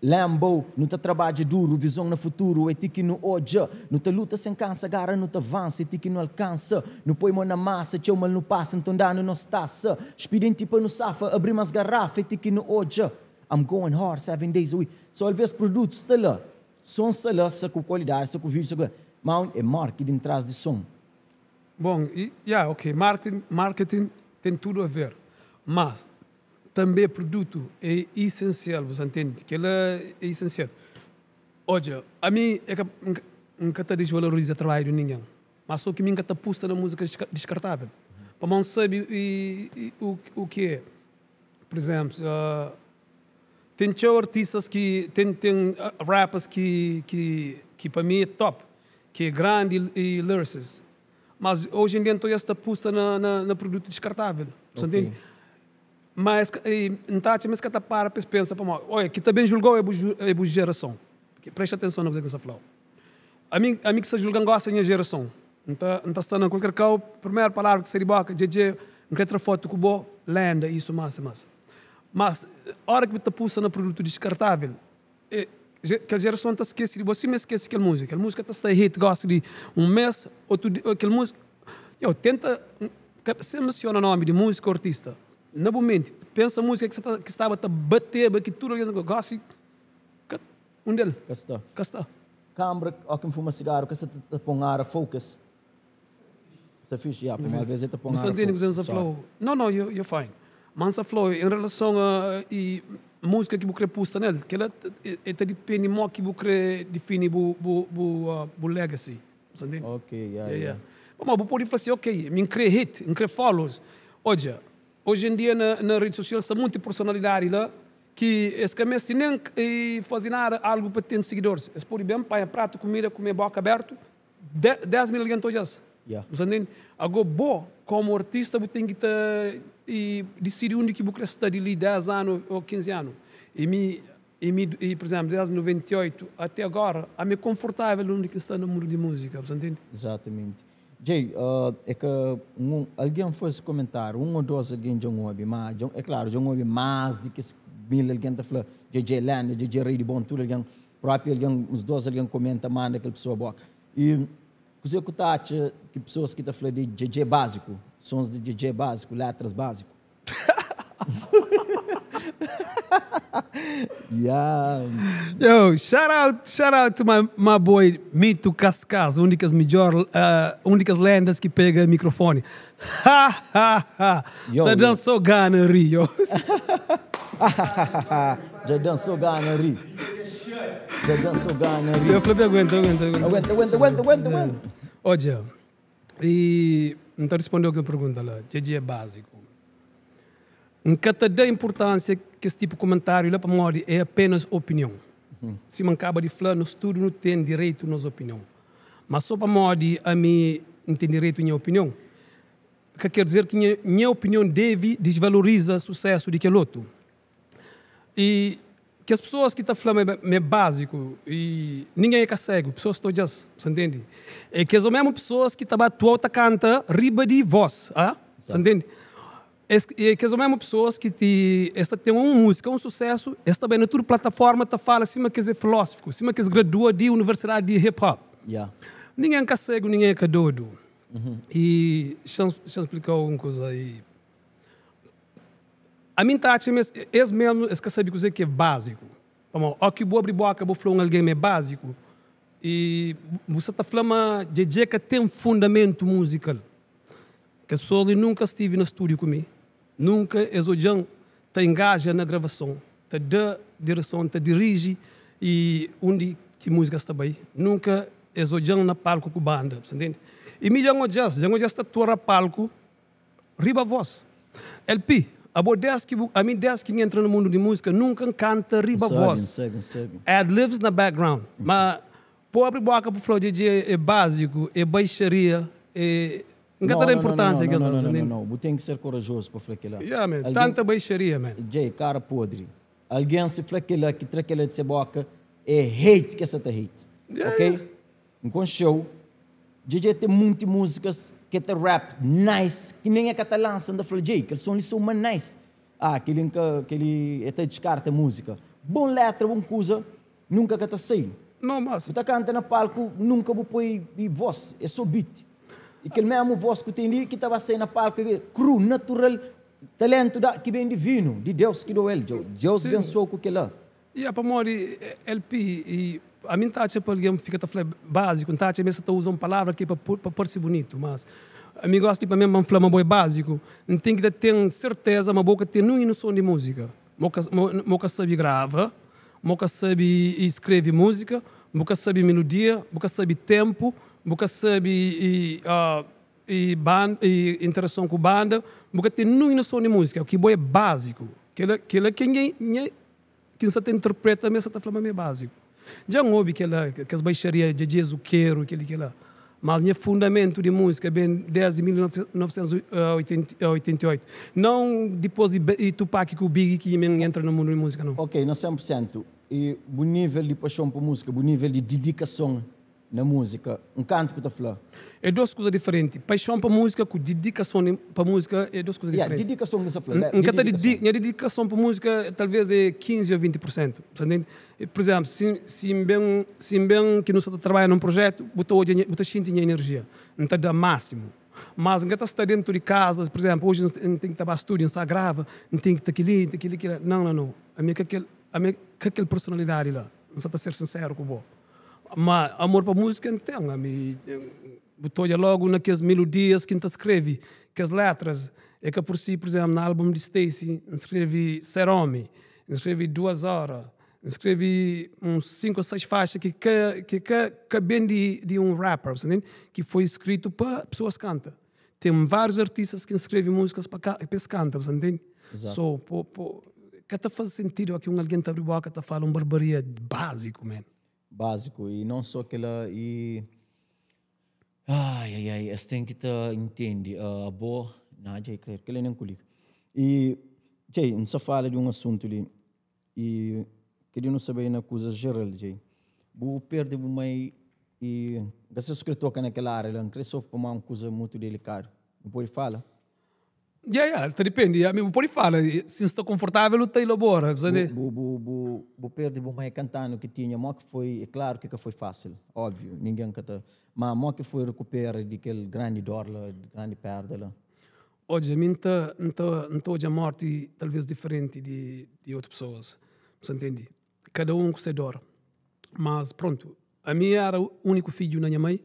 Lambo, nu ta trabadja duru, vizon na futuru é ti ki nu odja, nu ta luta sen kansa, gara nu ta avansa é ti ki nu alkansa, nu poi mon na masa, txeu mal nu pasa, nton da-nu nos tasa, spidenti pa nu safa, abri mas garafa é ti ki nu odja, I'm going hard 7 days a week. So alves produtu sta la, Son sta la, sta ku kualidadi, sta ku vídeo, sta ku. Ma é marketing tras di son. Bom, e ya, ok, marketing, marketing tem tudo a ver, mas també produto é essencial, bu sa ntende? Kela é essencial. Odja, ami é ka, N ka ta desvaloriza trabadju di ninguém, mas só ki mi N ka ta pusta na música descartável, pamodi N sabe o ki é. Por exemplo, Ten txeu artistas ki ten ten rappers ki ki ki pa mi é top, ki é grandi e lyricist. Mas hoje em dia nton es ta pusta na na na produto descartável, bu sa ntende? Ma es ka e N ta atxa ma es ka ta para pa es pensa pamodi oia ki ta ben julgau é bu é bu gerason. Presta atenson na kuze ki N sta flau. Ami ami ki sta julgan gosi é nha gerason. N ta N ta sta na kualker kau, primeru palavra ki ta sai di boka, Djedje, N kre tra fotu ku bo, lenda, isu mas e mas. Mas, ora ki bu ta pusa na produtu diskartável, kel jerason ta skese di bo sima es skese kel múzika. Kel múzika ta sta hit gosi di un mês, otu di, kel múzika. Yo, tenta ka sen mensiona nomi di múzika ô artista. Na bu menti, pensa múzika ki sa ki staba ta bateba ki tudu algen gosi ka undi el? Ka sta. Ka sta. Kambra, ó ki N fuma sigaru ka sta ta pon ara focus. Sta fixe, yeah, pamodi alvês el ta pô-m Bu sa ara ntende kuzê focus, N sa sorry. fla-u? No, no, you, you're fine. Ma N sa fla-u, en relason a e múzika ki bu krê pusta nel, kel-la e ta dipende mó ki bu krê difini bu, bu, bu, bu legacy. Bu sa ntende? Ok, yeah, Yeah, yeah. yeah. Pamodi bu pode fla si, ok, mi N krê hit, N krê followers. Odja, oji en dia na, na redi sosial sta monti personalidadi la ki es ka meste nen faze nada, algu pa ten sigidoris. Es pode ben panha pratu kumida, kume boka abertu, 10 mil algen ta odja-s. Bu sta ntende? Ago bo, komu artista, bu ten ki ta disidi undi ki bu kre sta di li 10 anu o 15 anu. I mi, i mi, i pur izemplu, desdi 98 ate agora, ami é konfortavel undi ki N sta na mundu di múzika. Bu sta ntende? Exatamente. Jay, é ka un algen faze komentáriu, un ô dôs algen dja N obi, má dja, é klaru, dja N obi más di kes mil algen ta fla, Djadjé é lenda, Djadjé é rei di bon, tudu algen. Propi algen, uns dos algen komenta, manda kel pessoa boka. E kuze ku ta atxa ki pessoas ki ta fla di djedje básiku, sons di djedje básiku, letras básiku? Yeah. Yo, shout out, shout out to my, my boy Mito Cascas, um di kes midjor, uh, um di kes lendas ki pega microfone. Ha ha ha. Yo, Sa yo. dançou gana ri, yo. Dja dançou gana ri. Dja dançou gana ri. Yo, Flavi, aguenta, aguenta, aguenta. Aguenta, aguenta, aguenta, aguenta, aguenta. Odja, e N ta responde-u kel pergunta la, dja dja é básiku. N ka ta da inpurtánsia kes tipu kumentáriu la pamodi é apenas opinion. Sima N kaba di fla, nos tudu nu ten direitu nos opinion. Má sô pamodi ami N ten direitu nha opinion, ka ker dizer ki nha nha opinion debe disvaloriza susésu di kel otu. I kes pesoas ki ta fla ma é básiku i ningen é ka ségu, pesoas ta odja-s, bu sta ntende? É kes omésmu pesoas ki ta ba atua-u ta kanta riba di vós, a? Bu sta ntende? Es é kes omésmu pesoas ki ti es ta ten un múzika, un susésu, es ta bai na tudu plataforma ta fala sima ki es é filósofu, sima ki es gradua di universidadi di hip-hop. Ningen ka ségu, ningen é ka dodu. I xa-m xa-m splika-u un kuza i ami N ta atxa ma es es mesmu es ka sabe kuzê ki é básiku. Pamodi óki bu abri bóka bu fla un algen ma é báziku i bu sta ta fla ma Djedje ka ten fundamentu muzikal. Kes pesoas li nunka stivi na stúdiu ku mi, nunka es odja-m ta ingaja na gravason, ta da direson, ta diriji i undi ki múzika sta bai. Nunka es odja-m na palku ku banda, bu sta ntende? I mi dja N odja-s, dja N odja-s ta tora palku riba vós. LP, Abo dés ki bu, ami dés ki N entra na mundu di múzika nunka N kanta riba vós. N sabe, N sabe. Ad-libs na background. Ma pobre boka bu fla djedje é básiku, é baixaria, é N ka ta da importância kel la. Não, não, não, bu ten ki ser korajozu pa fla kel la. Yeah man, tanta baixaria man. Djey, kara podri. Algen si fla kel la, ki tra kel la di se boka, é hate ki es sa ta hate. Ok? N konxeu, Djedje ten munti múzikas ki e ta rap nice, ki nen e ka ta lansa, N ta fla, Djey, kel son li sou ma nice. Ah, kel li N ka, kel li e ta diskarta múzika. Bon letra, bon kuza, nunka ka ta sai. No, mas. Bu ta kanta na palku, nunka bu poi voz, é so beat. E kel mesmu voz ku ten li ki ta ba sai na palku, é kru, natural, talentu da, ki ben divinu, di Deus ki dau el. Deus bensuau ku kela. Ya, pamodi LP, i ami N ta atxa pa algen fika ta fla báziku, N ta atxa ma es sa ta uza un palavra ki é pa parse bunitu, mas ami gosi di pa mi pa N fla ma bo é báziku, N ten ki ta ten serteza ma bo ka ten ninhun noson di múzika, ma bo ka sabe grava, ma bo ka sabe skrebe múzika, bo ka sabe melodia, bo ka sabe tenpu, bo ka sabe i interason ku banda, bo ka ten ninhun noson di múzika, ki bo é báziku. Kela kela ki é nha Ki N sa ta interpreta ma es sa ta fla ma mi é básiku. Dja N obi kela, kes baixaria dja dje zukeru, kel-li, kel-la. Mas nha fundamentu di múzika ben desdi 1988. Nãu dipôs di Tupac ku Biggie ki mi N entra na mundu di múzika, nãu. Ok, na 100 pur sentu. I bu nível di paxon pa múzika, bu nível di didikason Na múzika, un kantu ku ta fla. É dos kuza diferenti. Paixon pa múzika ku didikason pa múzika é dos kuza diferenti. Yeah, didikason ki N sa fla. N ka ta didi, nha didikason pa múzika talvez é 15 ou 20 pur sentu. Bu sa ntende? Pur izénplu, si, si N ben, si N ben ki nu sta ta trabadja na un projetu, bu ta odja nha, bu ta xinti nha enerjia. N ta da másimu. Mas N ka ta sta dentu di kaza, pur izénplu, oji N ten ki ta ba stúdiu, N sta grava, N ten ki ta kel-li, N ten kel-li, kel-la. Nau, nau, nau. Ami é ka kel, ami é ka kel personalidadi la. N sa ta ser sinseru ku bo. Ma amor pa múzika N ten, ami bu ta odja logu na kes melodias ki N ta skrebe, kes letras, é ka pur si, pur izénplu, na álbum di Stacey N skrebe Ser Omi, N skrebe Duas Ora, N skrebe uns 5 ou 6 faixa ki ka ki ka ka ben di di un rapper, bu sta ntende? Ki foi skritu pa pesoas kanta. Ten várius artistas ki N skrebe múzikas pa ka pa es kanta, bu sta ntende? So, po po ka ta faze sentidu ki un algen ta abri boka ta fala un barbaria básiku, man. Básiku, i non so kela, i ai ai ai, es ten ki ta intendi, abo, na dja i kre, kela nen ku liga. I djei, N sa fala di un asuntu li, i kede nu sa bai na kuzas jeral, djei, bu perde bu mai i N ka sa si kre toka na kel área la, N kre so pamodi un kuza mutu delikadu, nu pode fala? Ya, ya, ta dipende. Ami bu pode fala, si N sta konfortável nu ta elabora. Bu, bu, bu, bu perde bu mai kantanu ki tinha, mo ki foi, é klaru ki ka foi fásil, óbviu, ningen ka ta, ma mo ki foi rekupera di kel grandi dor la, grandi perda la? Odja, ami N ta, N ta, N ta odja morti talvês diferenti di, di otu pesoas, bu sa ntende? Kada un ku se dor. Mas, prontu, ami era úniku fidju na nha mai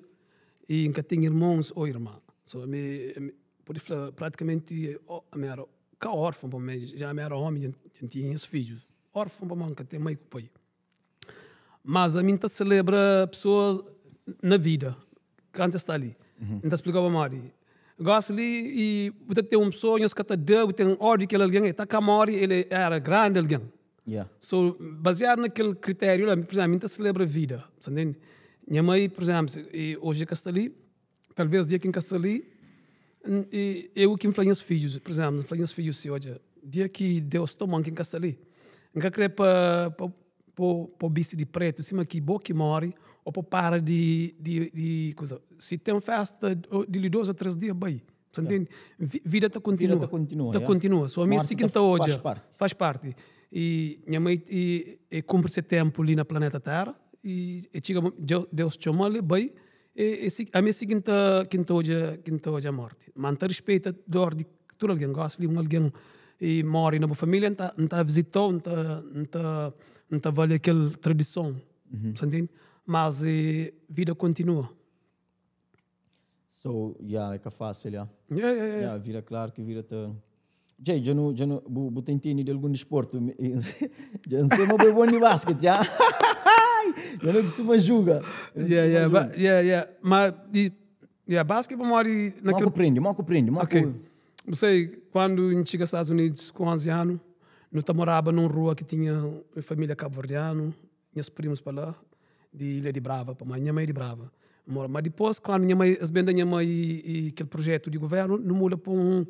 i N ka ten irmons ô irma. So, ami, ami pode fla pratikamenti ami era ka órfon, pamodi dja ami era ómi, dja N tinha nhas fidjus. Órfon pamodi N ka ten mai ku pai. Mas ami N ta selebra pesoas na vida, kantu es sta li. N ta splika-u pamodi. Gosi li i bu ta ten un pesoa, nhos ka ta da, bu ten ódiu di kel algen, el ta ka móre, el era grandi algen. Yeah. So, baziadu na kel kritériu la, pur izénplu, mi ta selebra vida, sa ntende? Nha mai, pur izénplu, e oji e ka sta li, talvês dia ki N ka sta li, e eu ki N fla nhas fidjus, pur izénplu, N fla nhas fidjus si, odja, dia ki Deus toma-m ki N ka sta li, N ka kre pa pa pa bisti di pretu sima ki bo ki móre ô pa para di di di kuza. Si ten festa di li dos ô três dia, bai. Sa ntende? Vida ta kontinua. Vida ta kontinua, Ta kontinua. So ami si ki N ta odja. Faz parti. Faz parti. I nha mai e e kunpri se tenpu li na planeta Tera i e txiga Deus txoma-l e bai. E e si ami si ki N ta ki N ta odja ki N ta odja morti. Ma N ta rispeita dor di tudu algen. Gosi li un algen e mori na bu familia N ta N ta vizita-u, N ta N ta. N ta avalia kel tradison, sa ntende? Mas vida kontinua. So, ya, é ka fásil, ya. Yeah, yeah, yeah. Ya, vida, claro que vida ta... Jay, dja nu, dja nu, bu, bu ta intende di algun disportu? Dja N sei ma bu é bon di basket, ya. Dja nu kustuma juga. Yeah, yeah, ba, yeah, yeah. Ma, di, yeah, basket pamodi Mó naquele ku prende, mó ku prende, mó Ok. ku... Bu sei, kuandu N txiga Estados Unidos ku 11 anu, nu ta moraba nun rua ki tinha família kabu-verdianu, nhas primus pa la, di ilha di Brava, pamodi nha mãe é di Brava. Mora, ma dipôs kuandu nha mãe, es ben da nha mãe i kel projetu di guvernu, nu muda pa un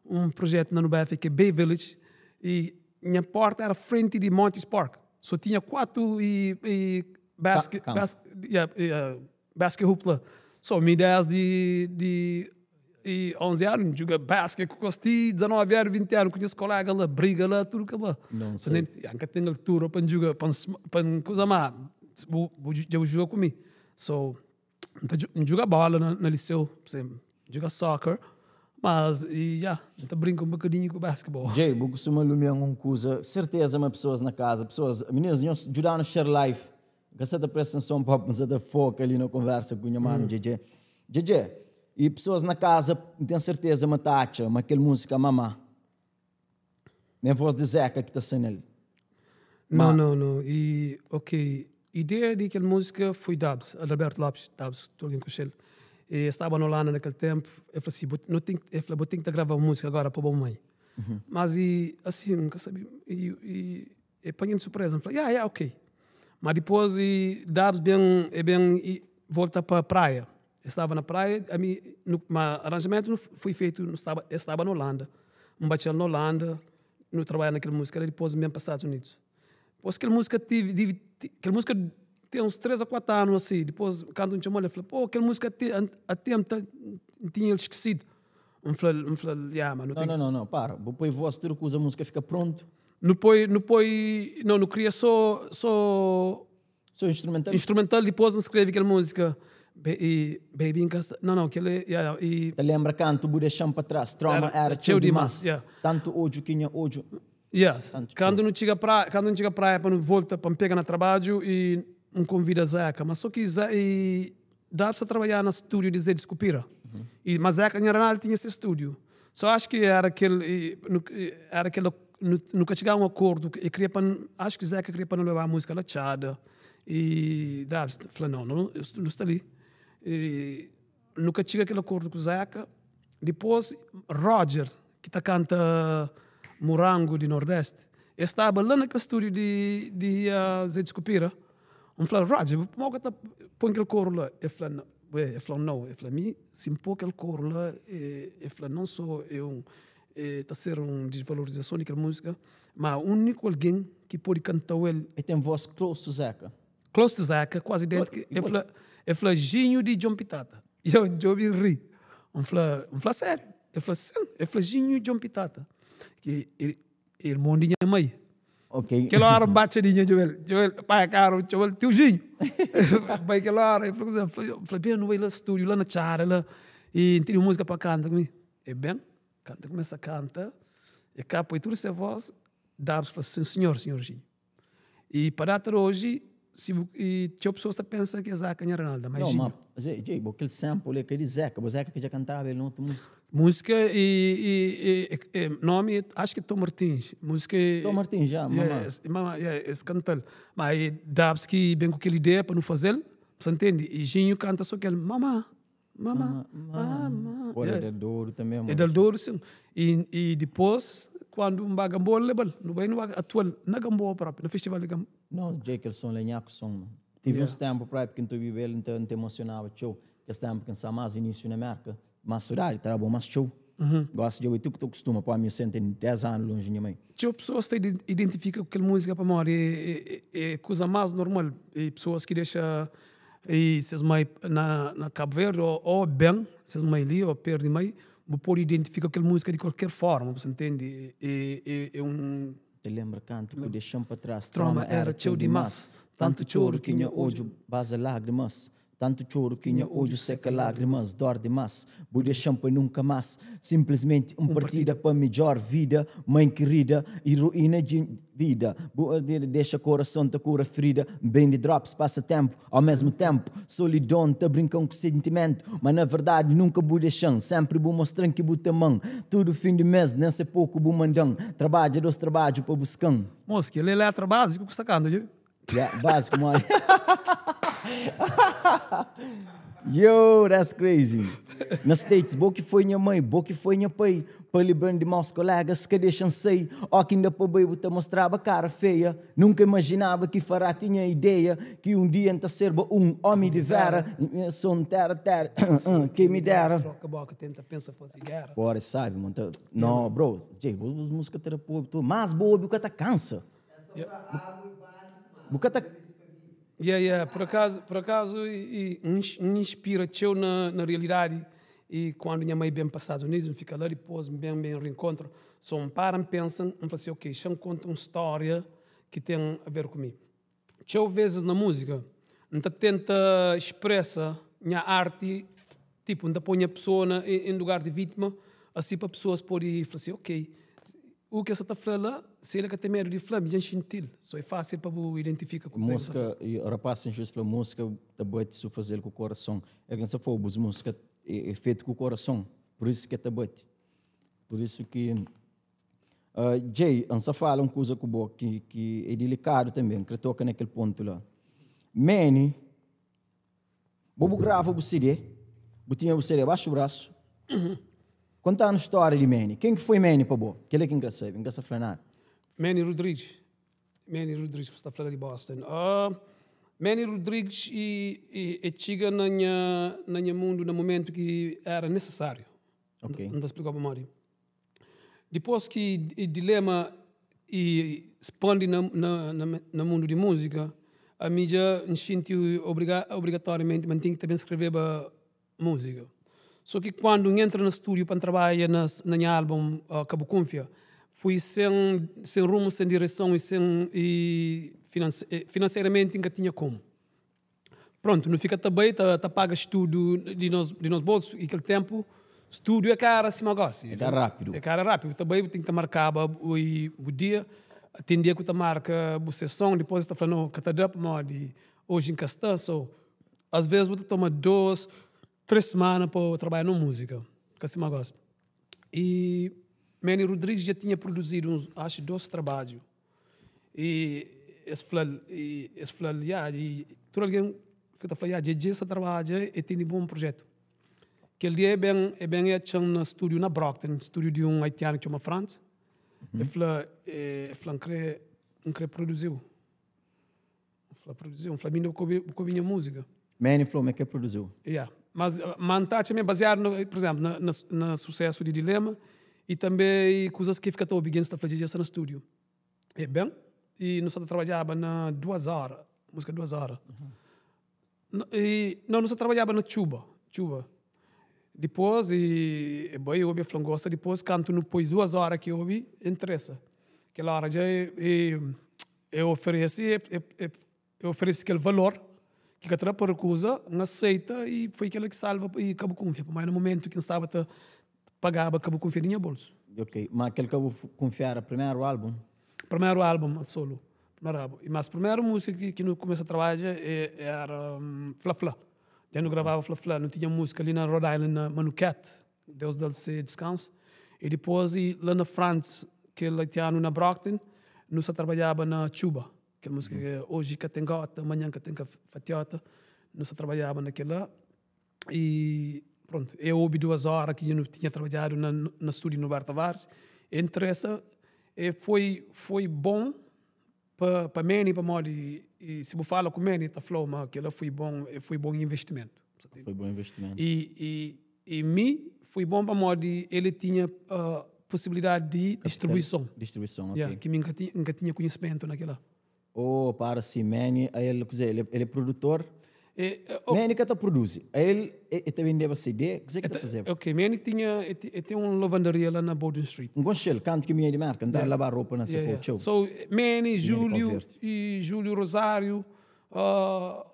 un projetu na Nubéfi ki é Bay Village, i nha porta era frenti di Montes Park, so tinha 4 i i basket, Kampu. yeah, yeah, Basket hoop la. So mi desdi di i 11 anu N juga basket ku kos ti 19 anu, 20 anu ku nhas kolega la, briga la, tudu kel la. Não sei. Ya, N ka ten altura pa N juga, pa N pa N kuza ma bu bu dja bu juga ku mi. So N ta N juga bola na na liseu, N juga soccer, mas i ya, N ta brinka un bokadinhu ku basketball. Jay, bu kustuma lumia-m un kuza, serteza ma pesoas na kaza, pesoas, meninas, nhos djuda-nu share live. N ka sa ta presta atenson pop, N sa ta foka li na konversa ku nha manu Djedje. Djedje, i pesoas na kaza, N ten serteza ma ta atxa ma kel múzika Mamá n'é vós di Zeka ki ta sta nel. Não, não, não. E, ok, ideia di kel múzika foi Dubs, Adalberto Lopes, Dubs, tudu algen konxe-l. E staba na Holanda nakel ténpu, el fla si, bu ten, el fla, bu ten ki ta grava un múzika agora pa bo mãe. Mas e, asin, N ka sabe, e, e E panha-m di surpreza, N fla, ya, ya, ok. Ma dipôs e Dubs ben, e ben e volta pa praia. E staba na praia, ami, nu, ma aranjamentu nu foi fetu, nu staba, e staba na Holanda. N batxal na Holanda, nu trabadja na kel múzika la, dipôs N ben pa Stadus Unidus. Dipôs kel múzika tive, divi, kel múzika ten uns 3 a 4 anu asi. Dipôs kantu N txoma-l, el fla, pô, kel múzika ate, ate N ta, N tinha el skesidu. N fla-l, N fla-l, ya, ma nu ten Não, não, não, não, para. Bu poi voz, tudu kuza, múzika fika prontu. Nu poi, nu poi, não, nu kria só, só. Só instrumental? Instrumental, dipôs N skrebe kel múzika e Baby N ka sta, não, não, kel yeah, e. Ta lenbra kantu bu dexa-m pa tras, trauma era txeu dimás, tantu odju ki nha odju. Yes, kantu nu txiga praia, kantu nu txiga praia pa nu volta pa N pega na trabadju e N konvida Zeca, ma só ki Ze e Dab sta trabadjaba na stúdiu di Zé di Skupira, e ma Zeca nha Ronaldo tinha se stúdiu. Só acho ki era kel, era kel, nu ka txigaba un akordu, e kria pa, acho ki Zeca kria pa nu lebaba múzika la txada, e Dab fla nau, nu sta li. E nu ka txiga kel akordu ku Zeca. Dipôs Roger, ki ta kanta Murangu di Nordesti, e staba la na kel stúdiu di di Zé di Skupira. N fla, Roger, pamodi bu ka ta poi kel koru la? El fla, el fla, nau. El fla, mi si N poi kel koru la, el fla, non so é un, ta ser un disvalorizason di kel múzika, ma úniku algen ki pode kanta-u el. El ten vós close to Zeca. Close to Zeca, kuazi idêntiku. El fla, el fla, Ginho di Djon Pitata. I eu djobe N ri. N fla, N fla, sériu? El fla, sin. El fla, Ginho Djon Pitata. Ki Irmon di nha mai. Ok. Kel óra N ba txadinha Joel. Joel, pai karu, txoma-l tiozinhu. Bai kel óra, el fla kuzê? El fla, ben, nu bai la stúdiu, la na txada la, i N tene un múzika pa kanta ku mi. El ben, kanta, kumesa kanta, el ka poi tudu se vós, Dabs fla, sin sinhor, sinhor Ginho. I pa data di oji, si bu, i txeu pesoas ta pensa ki é Zeca Nha Ronaldo, ma é Não, Ginho. ma, Zé, djei, bo kel sample é ka di Zeca, bo Zeca ki dja kantaba el na otu múzika. Múzika e, e, e, e nomi acho ki é Tom Martins, múzika é. Tom Martins, já, Yeah, mama. es, mama, yeah, es kanta-l. Ma é Dabs ki ben ku kel ideia pa nu faze-l, bu sa ntende? I Ginho kanta so kel mama, mama, mama. Pô, é del Douro também, É mano. del Douro, sim. E, e depois, quando um ba Gamboa, leba-l. No bai, no ba atual na Gamboa próprio, no festival de Gamboa. Não, Jay, kel som lá, nhaku som, mano. Tive uns tempo próprio que N ta obiba el, N ta emocionaba txeu. Kes tempo que N sa mais início na América, mais saudade, ta daba mais txeu. Gosi dja oi, tu ki ta kustuma, pô, ami eu ten 10 anu longe di nha mãe. Txeu pessoas ta identifika ku kel múzika pamodi é, é, é kuza mais normal. E pessoas ki dexa e ses mãe na, na Cabo Verde ou, ou ben, ses mãe li, ou perde mãe, bu pode identifika ku kel múzika di qualquer forma, bu sa ntende? É, é, é un. Te lembra kantu ku dexa-m pa tras. Trauma era txeu dimás, tantu txoru ki nha odju baza lágrimas. Tantu txoru ki nha odju seka Lágrimas, dor dimás Bu dexa-m pa nunka más Sinplismenti un partida pa midjór vida Mãe kirida, iroína di vida Bu ardida dexa korason ta kura frida N bende drops, pasa ténpu, au mésmu ténpu Solidon ta brinka-m ku sentimentu Ma na verdadi nunka bu dexa-m Sénpri bu mostra-m ki bu ta ama-m Tudu fin di mês, nen se poku bu manda-m Trabadja dos trabadju pa buska-m. Mos, kel-li é letra básiku ku sta kanta, djobe. Yeah, básico, mano. Yo, that's crazy. Na States, bo ki foi nha mãe, bo ki foi nha pai. Pa libra-m di maus colegas ka dexa-m sai. Ó ki inda pa bai bu ta mostraba cara feia. Nunka imaginaba ki fará tinha ideia ki um dia N ta serba um homi di vera. Sou um terra, terra, quem me dera. Troca boca, tenta pensa faze guerra. Bora, sabe, mano. Ta... No, bro, Jay, bo música ta da pa obi. Mas bo obi ka ta cansa. Bu ka ta. Yeah, yeah. Por acaso, por acaso e, e, me inspira txeu na, na realidade e quando minha mãe vem para Estados Unidos, me fica lá depois, bem, bem reencontro, só me para, me pensa, me fala assim, ok, deixa me contar uma história que tem a ver comigo. Txeu vezes na música, me tenta expressa minha arte, tipo, me põe a pessoa na, em, em lugar de vítima, assim para pessoas poderem falar assim, ok, U ke sa ta fla la, si el ka ten medu di fla, mi dja N xinti-l. So é fásil pa bu identifika ku kuzê ki sa fla. Músika, i rapaz sen juiz fla músika ta bati su fazel ku korason. É ki N sa fla-u, bus músika é fetu ku korason, pur isu ki é ta bati. Pur isu ki Jay, N sa fala un kuza ku bo ki ki é dilikadu tanbe, N kre toka na kel pontu la. Manny, Bo bu grava bu CD, bu tinha bu CD baxu brasu. Konta-nu stória di Manny. Ken ki foi Manny pa bo? Kel-la ki N ka sabe, N ka sa fla nada. Manny Rodrigues, Manny Rodrigues, bu sta fla la di Boston. Manny Rodrigues e txiga na nha na nha mundu na mumentu ki era nisisáriu. Ok. N ta splika-u pamodi. Dipôs ki dilema i spandi na na mundu di múzika, ami dja N xinti obrigatoriamenti ma N ten ki ta ben skreveba múzika. So ki kuandu N entra na stúdiu pa N trabadja na na nha álbum Ka Bu Kunfia, fui sen sen rumu, sen direson i sen i finanseramenti N ka tinha komu. Prontu, nu fika ta bai ta ta paga studu di nos di nos bolsu i kel tempu studu é ka era sima gosi. É ka rápidu. É ka era rápidu. Bu ta bai bu ten ki ta markaba bu bu dia, ten dia ku ta marka bu seson, dipôs es ta fla no ka ta da pamodi oji N ka sta, so as ves bu ta toma dos, tres semana pa bu trabadja nun múzika, ka sima gosi. I Manny Rodrigues dja tinha produzidu uns axu dos trabadju. I es fla-l, i es fla-l, ya, i tudu algen fika ta fla, ya, Djedje sta trabadja, e tene bon projetu. Kel dia e ben, e ben e atxa-m na stúdiu na Brockton, stúdiu di un haitianu ki txoma Frantz. E fla, e fla, N kre, N kre produzi-u. N fla, produzi-u? N fla, mi inda bu ka obi, bu ka obi nha múzika. Manny fla-u ma e kre produzi-u. Ya. Mas, ma N ta atxa ma e baziadu na, pur izénplu, na, na, na susésu di Dilema i tanbe i kuzas ki e fika ta obi gentis ta fla, Djedje sta na stúdiu. E ben i nu sa ta trabadjaba na duas óra, múzika duas óra. I no, nu sa trabadjaba na txuba, txuba. Dipôs e e bai obi, e fla, N gosta. Dipôs kantu nu poi duas óra ki obi, e ntresa. Kel óra dja e e oferese, e e e oferese kel valor ki ka ta da pa rekuza, N aseita i foi kila ki salva i ka bu kunfia. Pamodi na mumentu ki N staba ta pagaba ka bu kunfia di nha bolsu. Ok, ma kel ka bu kunfia era primeru album? Primeru album a solo, primeru album. I mas primeru musika ki nu kumesa trabadja era Fla Fla. Dja nu gravaba Fla Fla, nu tinha musika li na Rhode Island na Manuquet, Deus dal se diskansu. I dipôs i la na Frantz, kel haitianu na Brockton, nu sa trabadjaba na Txuba, kel musika ki oji ka ten gota, manhan ka ten fatiota, nu sa trabadjaba na kila. E pronto, eu obi duas horas que eu tinha trabalhado na, na estúdio no Roberto Tavares, interessa, e foi, foi bom pa, pa Manny, pa modi, e se bu fala com Manny, ta falou, mas aquilo foi bom, foi bom investimento. Foi bom investimento. E, e, e mim, foi bom para modi, ele tinha uh, possibilidade de distribuição. Distribuição, ok. Yeah, que mim nunca tinha, nunca tinha conhecimento naquela. Oh, para si, Manny, a el, kuzê, el é, el é produtor? É, é, oh. Manny ka ta produzi, a el, el ta bendeba CD, kuzê ki ta fazeba? Ok, Manny tinha, el, el ten un lavandaria la na Bowden Street. N konxe-l, kantu ki mi é di Merka, N ta yeah. laba ropa na se yeah, yeah. So, Manny, Júlio, e Júlio Rosário, uh,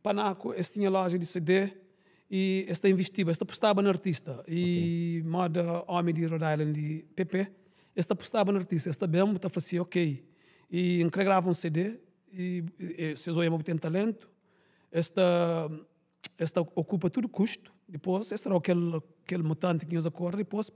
Panaco, es tinha loja di CD e es ta investiba, es ta apostaba na artista. E moda homi di Rhode Island di PP, es ta apostaba na artista, es ta ben, bu ta fasi ok. E N kre grava un CD e si es oia ma bu ten talentu, es ta es ta okupa tudu kustu, dipôs es ta dau kel kel motanti ki nhos akorda, dipôs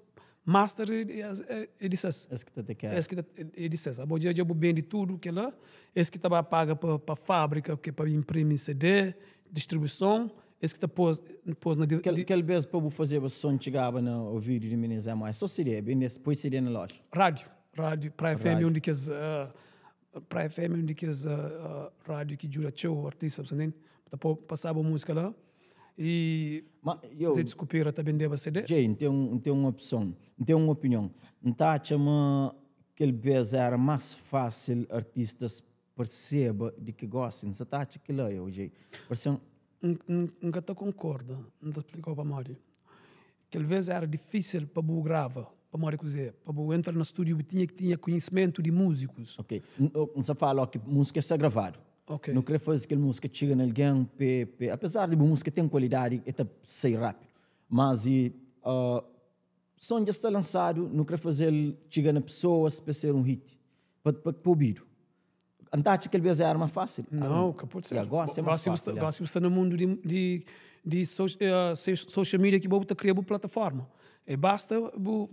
master é di ses. Es ki ta take care. Es ki ta é di ses. Abo dja dja bu bendi tudu kila, es ki ta ba paga pa pa fábrika ki pa imprimi CD, distribuison, es ki ta pôs pôs na Kel kel bes pa bu fazeba son txigaba na ovidu di minis é mais so CD, bende es poi CD na loja. Rádiu, rádiu, Praia FM é un di kes Praia FM é un di kes rádiu ki djuda txeu artista, bu sta ntende? Bu ta po pasaba múzika la y Ma yo, Zé Deskupira ta bendeba CD. Jay, N ten un, N ten un opson, N ten un opinion. N ta atxa ma kel bês éra más fásil artistas parseba di ki gósi. N sa ta atxa kel-la, yo, Jay. Parse-m. N, N, N ka ta konkorda. N ta splika-u pamodi. Kel vez era difisil pa bu grava, pamodi kuze? Pa bu entra na studio bu tinha ki tinha konhisimentu di muzikus. Ok, N sa fala oki musika sta gravadu. Ok. Nu kre fazi kel musika txiga na algen pe, pe, apezar di bu musika ten kualidadi e ta sai rapidu, mas i son dja sta lansadu nu kre fazel txiga na pesoas pe ser un hit, pa pa obidu. N ta atxa kel bes era ma fasil. Nau, ka pode ser. Ya, gosi é mas fasil. Gosi bu sta na mundu di, di, di social media ki bo bu ta kria bu plataforma. E basta bu.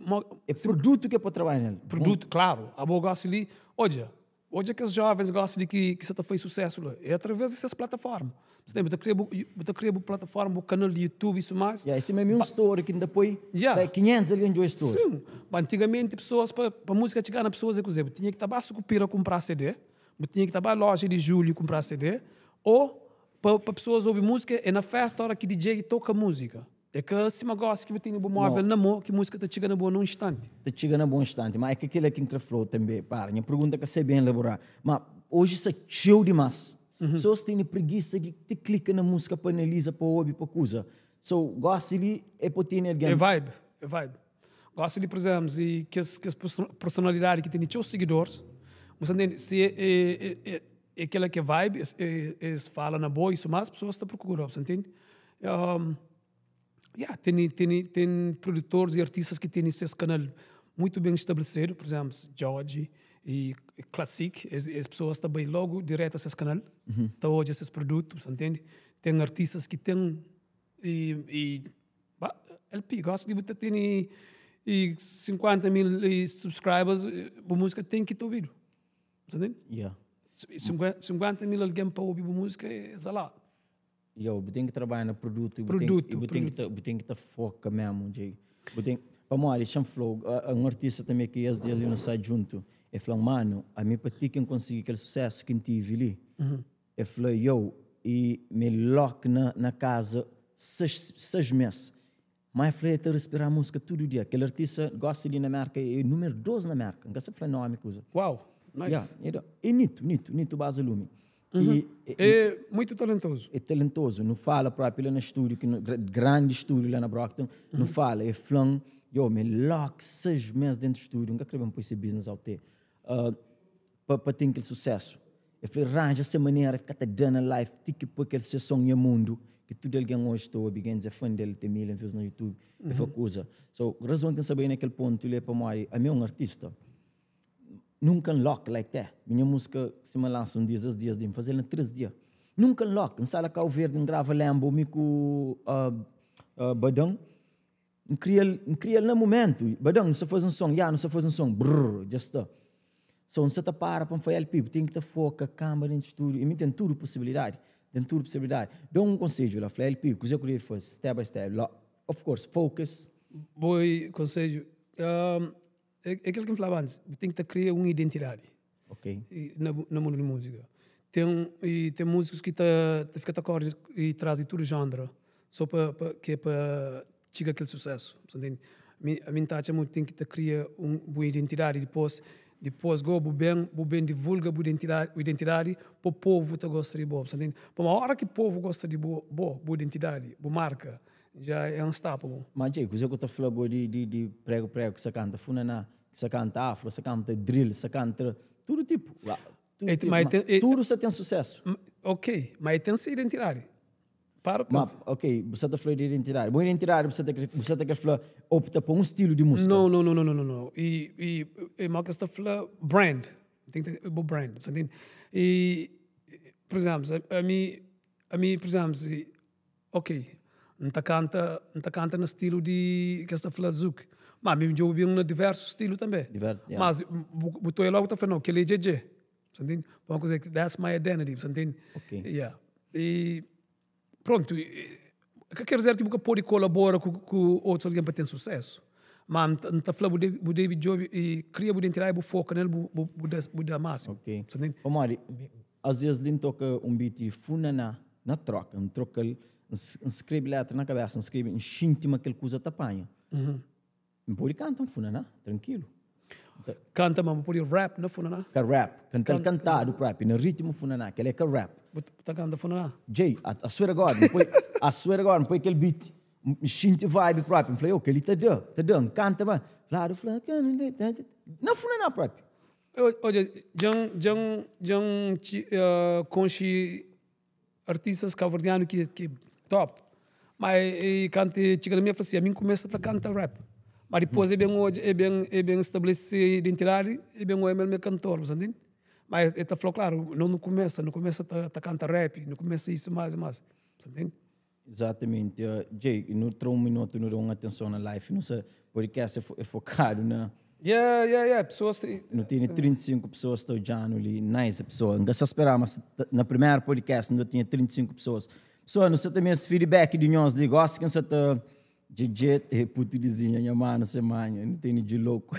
É produtu ki é pa trabadja nel. Produtu, klaru. Abo gosi li, odja, odja kes jovens gosi li ki, ki sa ta fai susesu la. É atraves di ses plataforma. Bu ta bu ta kria bu, bu ta kria bu plataforma, bu kanal di YouTube i su mas. Ya, e sima mi un story ki N ta poi, Ya. like 500 algen djobe story. Sim, ba antigamenti pessoas pa pa música txiga na pessoas é kuze, bu tinha ki ta ba Sucupira kunprá CD, bu tinha ki ta ba loja di Júlio kunprá CD, ou pa pa pessoas obi música é na festa ora ki DJ toka música. É ka sima gosi ki bu tene bu móvel na mô ki música ta txiga na bo na un instanti. Ta txiga na bo un instanti, ma é ka kila ki N kre fla-u tanbe. Para, nha pergunta ka sai ben elaboradu. Ma oji sta txeu dimás. Pesoas tene prigisa di ti klika na músika pa analiza, pa obi, pa kuza. So, gosi li é pa tene algen. É vibe, é vibe. Gosi li, por exemplo, si kes kes personalidadi ki tene txeu sigidoris, bu sta ntende, si é é é kila ki é vibe, es es fala na bo i su mas, pesoas ta prokura, bu sta ntende? Ya, tene tene ten produtoris i artistas ki tene ses kanal muitu ben stabelesidu, por exemplo, Djodje i Classic, es es pesoas ta bai logu diretu a ses kanal, ta odja ses produtu, bu sta ntende? Ten artistas ki ten i i ba LP, gosi di bu ta tene i 50 mil subscribers, bu musika ten ki ta obidu, bu sta ntende? Ya. 50 mil algen pa obi bu musika é zaladu. Yo, bu ten ki trabadja na produtu, produtu, bu ten ki bu ten ki ta foka mesmu, Jay. Bu ten, pamodi xa-m fla-u, un artista tanbe ki es dia li nu sta djuntu, el fla-m, manu, ami pa ti ki N konsigi kel susésu ki N tivi li, el fla, yo, i mi lock na na kaza seis seis mês. Má el fla el ta respirá músika tudu dia. Kel artista gosi li na Mérka é númeru 2 na Mérka. N ka sa fla nómi kuza. Uau, nice. Yeah, é Nito, Nito, Nito Baza Lumi. E, é muito talentoso. É talentoso. Nu fala próprio lá na estúdio, que no, grande estúdio lá na Brockton, nu fala, é flan, yo, me lock 6 meses dentro do estúdio, nunca queria pôr esse business ao ter. Pa, pa ter aquele sucesso. El fla, ranja se manera, fika ta da na life, ti ki poi kel se son Nha Mundu, ki tudu algen oji ta obi, gentis é fan del, ten million views na YouTube, el fla kuza. So, razon ki N sta bai na kel pontu li é pamodi ami é un artista. Nunka N lock like that. Mi nha múzika, sima N lansa un dias, es dias li, N faze-l na 3 dia. Nunka N lock. N sta la Kau Verdi, N grava Lembo, mi ku Badan, N kria-l, N kria-l na mumentu. Badan, nu sta faze un son, ya, nu sta faze un son, brrr, dja sta. So, N sa ta para pa N fai LP, bu ten ki ta foka, kanba dentu stúdiu, i mi ten tudu posibilidadi, ten tudu posibilidadi. Da un konsedju la, fla LP, kuzê ku debe faze, step by step, la, of course, focus. Bo konsedju, é kel ki N flaba antis, bu ten ki ta kria un identidadi. Ok. Na, na mundu di múzika. Ten, e ten múzikus ki ta, ta fika ta kore i tras di tudu genre, so pa, pa, ki é pa txiga kel susésu, bu ta ntende? Mi, ami N ta atxa ma bu ten ki ta kria un bu identidadi dipôs, dipôs go bu ben, bu ben divulga bu identidadi, bu identidadi pa povu ta gosta di bo, bu ta ntende? Pamodi óra ki povu gosta di bo, bo, bu identidadi, bu marka, dja é unstoppable. Ma djei, kuzê ku ta fla bo di, di, di pregu pregu ki sa kanta funaná? Ki sa kanta afro, sa kanta drill, sa kanta tudu tipu. Tudu, tem, ma, tem, tudo sa tem sucesso. Ok, mas tem sua identidade. Para mas, ok, você está falando de identidade. Boa identidade, você está você tá quer falar, opta por um estilo de música. Não, não, não, não, não, não. E, e, e mal que está falando brand. Tem que ter bom brand, você entende? E, por exemplo, a, a mim, a mim, por exemplo, ok, não tá canta, não tá canta no estilo de que está falando Zouk. Mas me eu ouvi um diversos estilos também. Diver, yeah. Mas botou logo tá falando, não, que ele é JJ. Você entende? Uma coisa que that's my identity, você entende? Ok. Yeah. E pronto, e, que quer dizer que você pode colaborar com outros alguém para ter sucesso. Mas não tá falando o David Job e cria a identidade, bu foca nele, bu dá máximo. Ok. Você entende? Ô, Mori, às vezes ele toca um beat de funaná na troca, um troca, um escreve letra na cabeça, um escreve, um xinte aquele coisa tapanha. Uhum. Não pode cantar um funaná, tranquilo. Canta, mas pode rap na funaná. Ka rap, cantar cantado próprio, no ritmo funaná, que ele é ka rap. Tá canta funaná. Jay, a swear agora, depois, a swear agora, põe aquele beat, xinte vibe próprio. Falei, oh, que ele tá dando, tá dando, canta, vai. Claro, falei, não funaná próprio. Olha, já conheci artistas cabo-verdianos que top. Mas e cante, chega na minha falei assim, a mim começa a cantar rap. Mas depois é bem estabelecer identidade, é bem o meu cantor, você entende? Mas ele falou, claro, não começa a cantar rap, não começa isso mais e mais, você entende? Exatamente. Jay, no um minuto, não dou uma atenção na live, não sei, podcast é focado na... Yeah. Pessoas... Não tinha 35 pessoas estou já ali, nice pessoa. Não se esperar, mas na primeira podcast não tinha 35 pessoas. Pessoa, não sei também esse feedback de nós, de gosto que você tá JJ, é puto dizinho, minha mano, semana, não tem de louco.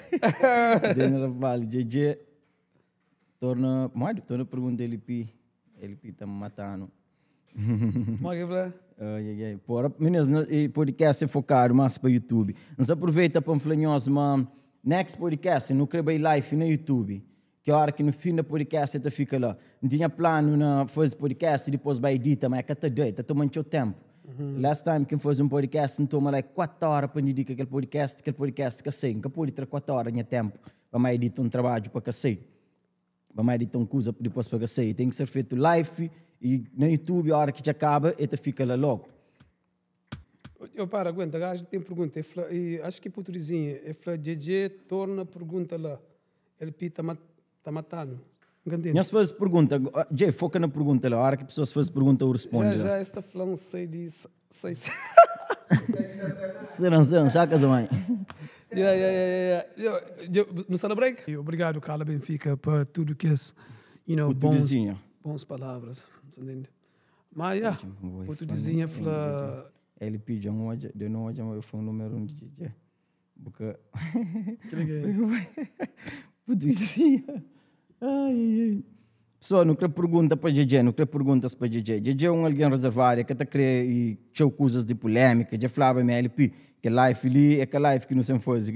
Dentro vale, JJ, torna, mas torna pergunta LP, LP tá me matando. Como é que é? Ai, ai, ai. Porra, meninos, podcast é focado mais para YouTube. Nós aproveita para falar nós, mas next podcast, no quero live no YouTube. Que a hora que no fim do podcast você fica lá. Não tinha plano na fazer podcast e depois vai editar, mas é que tá doido, tá tomando seu tempo. Last time que fez um podcast, não toma like 4 horas para editar aquele podcast que sei. Nunca pode ter 4 horas de tempo para mais editar um trabalho para que sei. Para mais editar um coisa depois para que sei. Tem que ser feito live e no YouTube, a hora que te acaba, ele fica lá logo. Eu para, aguenta, gajo tem pergunta. Ele fala, e acho que puturizinho, ele fala, JJ torna pergunta lá. LP tá, tá matando. Entende? Nós faz pergunta, Jay, foca na pergunta lá. A hora que a pessoa faz pergunta, eu respondo. Já, já esta falando sei disso. Sei, sei. Serão, serão, já casa mãe. Yeah. No está break? Obrigado, Carla Benfica, por tudo que é, bons, bons palavras. Entende? Mas, yeah, o tudo fala... LP, já não hoje, de não hoje, mas foi o número 1 de DJ. Porque... Que legal. Puto Ai, ai, ai. Pessoal, não quero pergunta para JJ, não quero perguntas para JJ. JJ é um alguém reservado, que está querendo e tinha coisas de polêmica, já falava minha LP, que live ali é que live que não se faz.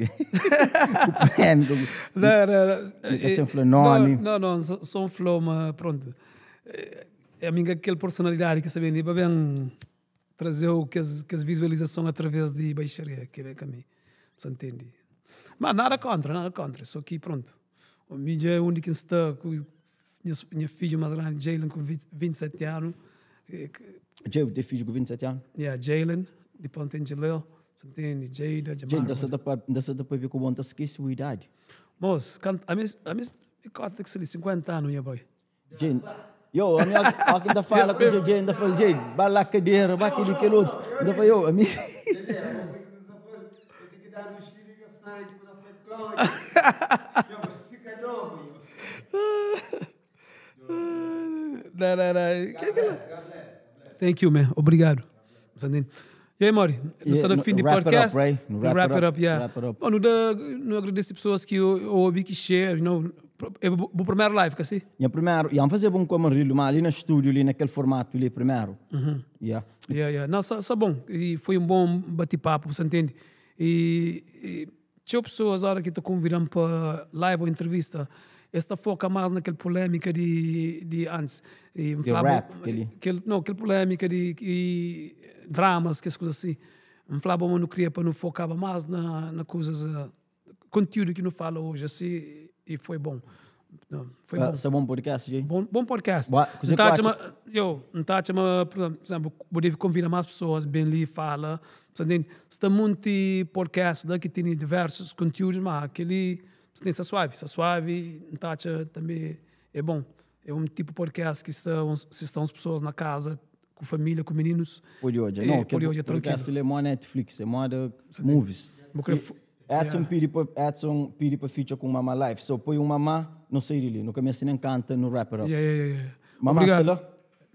Polêmica. Não, não, não. Sem falar nome. Não, não, só um flow, mas pronto. É a minha aquela personalidade que sabe, para bem trazer o que as visualização através de baixaria, que é caminho. Você entende? Mas nada contra, nada contra, só que pronto. O mídia é onde que está com minha filha mais grande, Jalen, com 20, 27 anos. Jay, tem filho com 27 anos? Yeah, Jalen, depois tem Jalil, você entende? Jada, Jamal. Jay, dá para ver como você esquece a idade. Moço, a mim, cota que 50 anos, minha boy. Jay, yo, a minha, a ainda fala com o JJ, ainda fala, Jay, vai lá cadeira, vai aquele aquele outro. Ainda fala, yo, a mim... Tem que dar um xíriga sangue na frente. Fica novo. Não, não, não. Que que Thank you, man. Obrigado. E aí, Mori? No yeah, fim de podcast. Up, right? No wrap, wrap it up, yeah. Wrap it up. Bom, no, agradeço pessoas que eu ouvi que share, É o primeiro live, que assim? E primeiro, e fazer bom com amarillo, mas ali no estúdio, ali naquele formato ali primeiro. Yeah. Yeah. Não, só bom. E foi um bom bate-papo, você entende? E tinha pessoas, a hora que te convidam para live ou entrevista, esta foca mais naquela polêmica de antes. E De falava, rap, aquele... Aquele, não, aquela polêmica de e dramas, que as coisas assim. Me falava, mas não queria para não focar mais na coisas, conteúdo que não fala hoje, assim, e foi bom. Não, foi bom. Sa bom podcast, Jay? Bom, bom podcast. Boa, N ta atxa ma, yo, N ta atxa ma, por exemplo, bu debe convida mais pessoas, bem li, fala. Você entende? Sta monti podcast lá que tem diversos conteúdos, mas aquele, você entende? Sta suave, sta suave, N ta atxa também é bom. É um tipo de podcast que está, se estão as pessoas na casa, com família, com meninos. Pode hoje. É, Não, pode hoje, é podcast tranquilo. ele é mó Netflix, é moda movies. Vou querer Edson pedi pa Edson pedi pa feature com Mama Life. So põe um Mama, não sei dele, no começo nem canta no rapper up. Yeah. Mama, Obrigado. sei lá.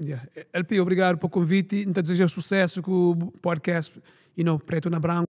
Yeah. LP, obrigado pelo convite. Então, desejo sucesso com o podcast, you know, Preto na Branco.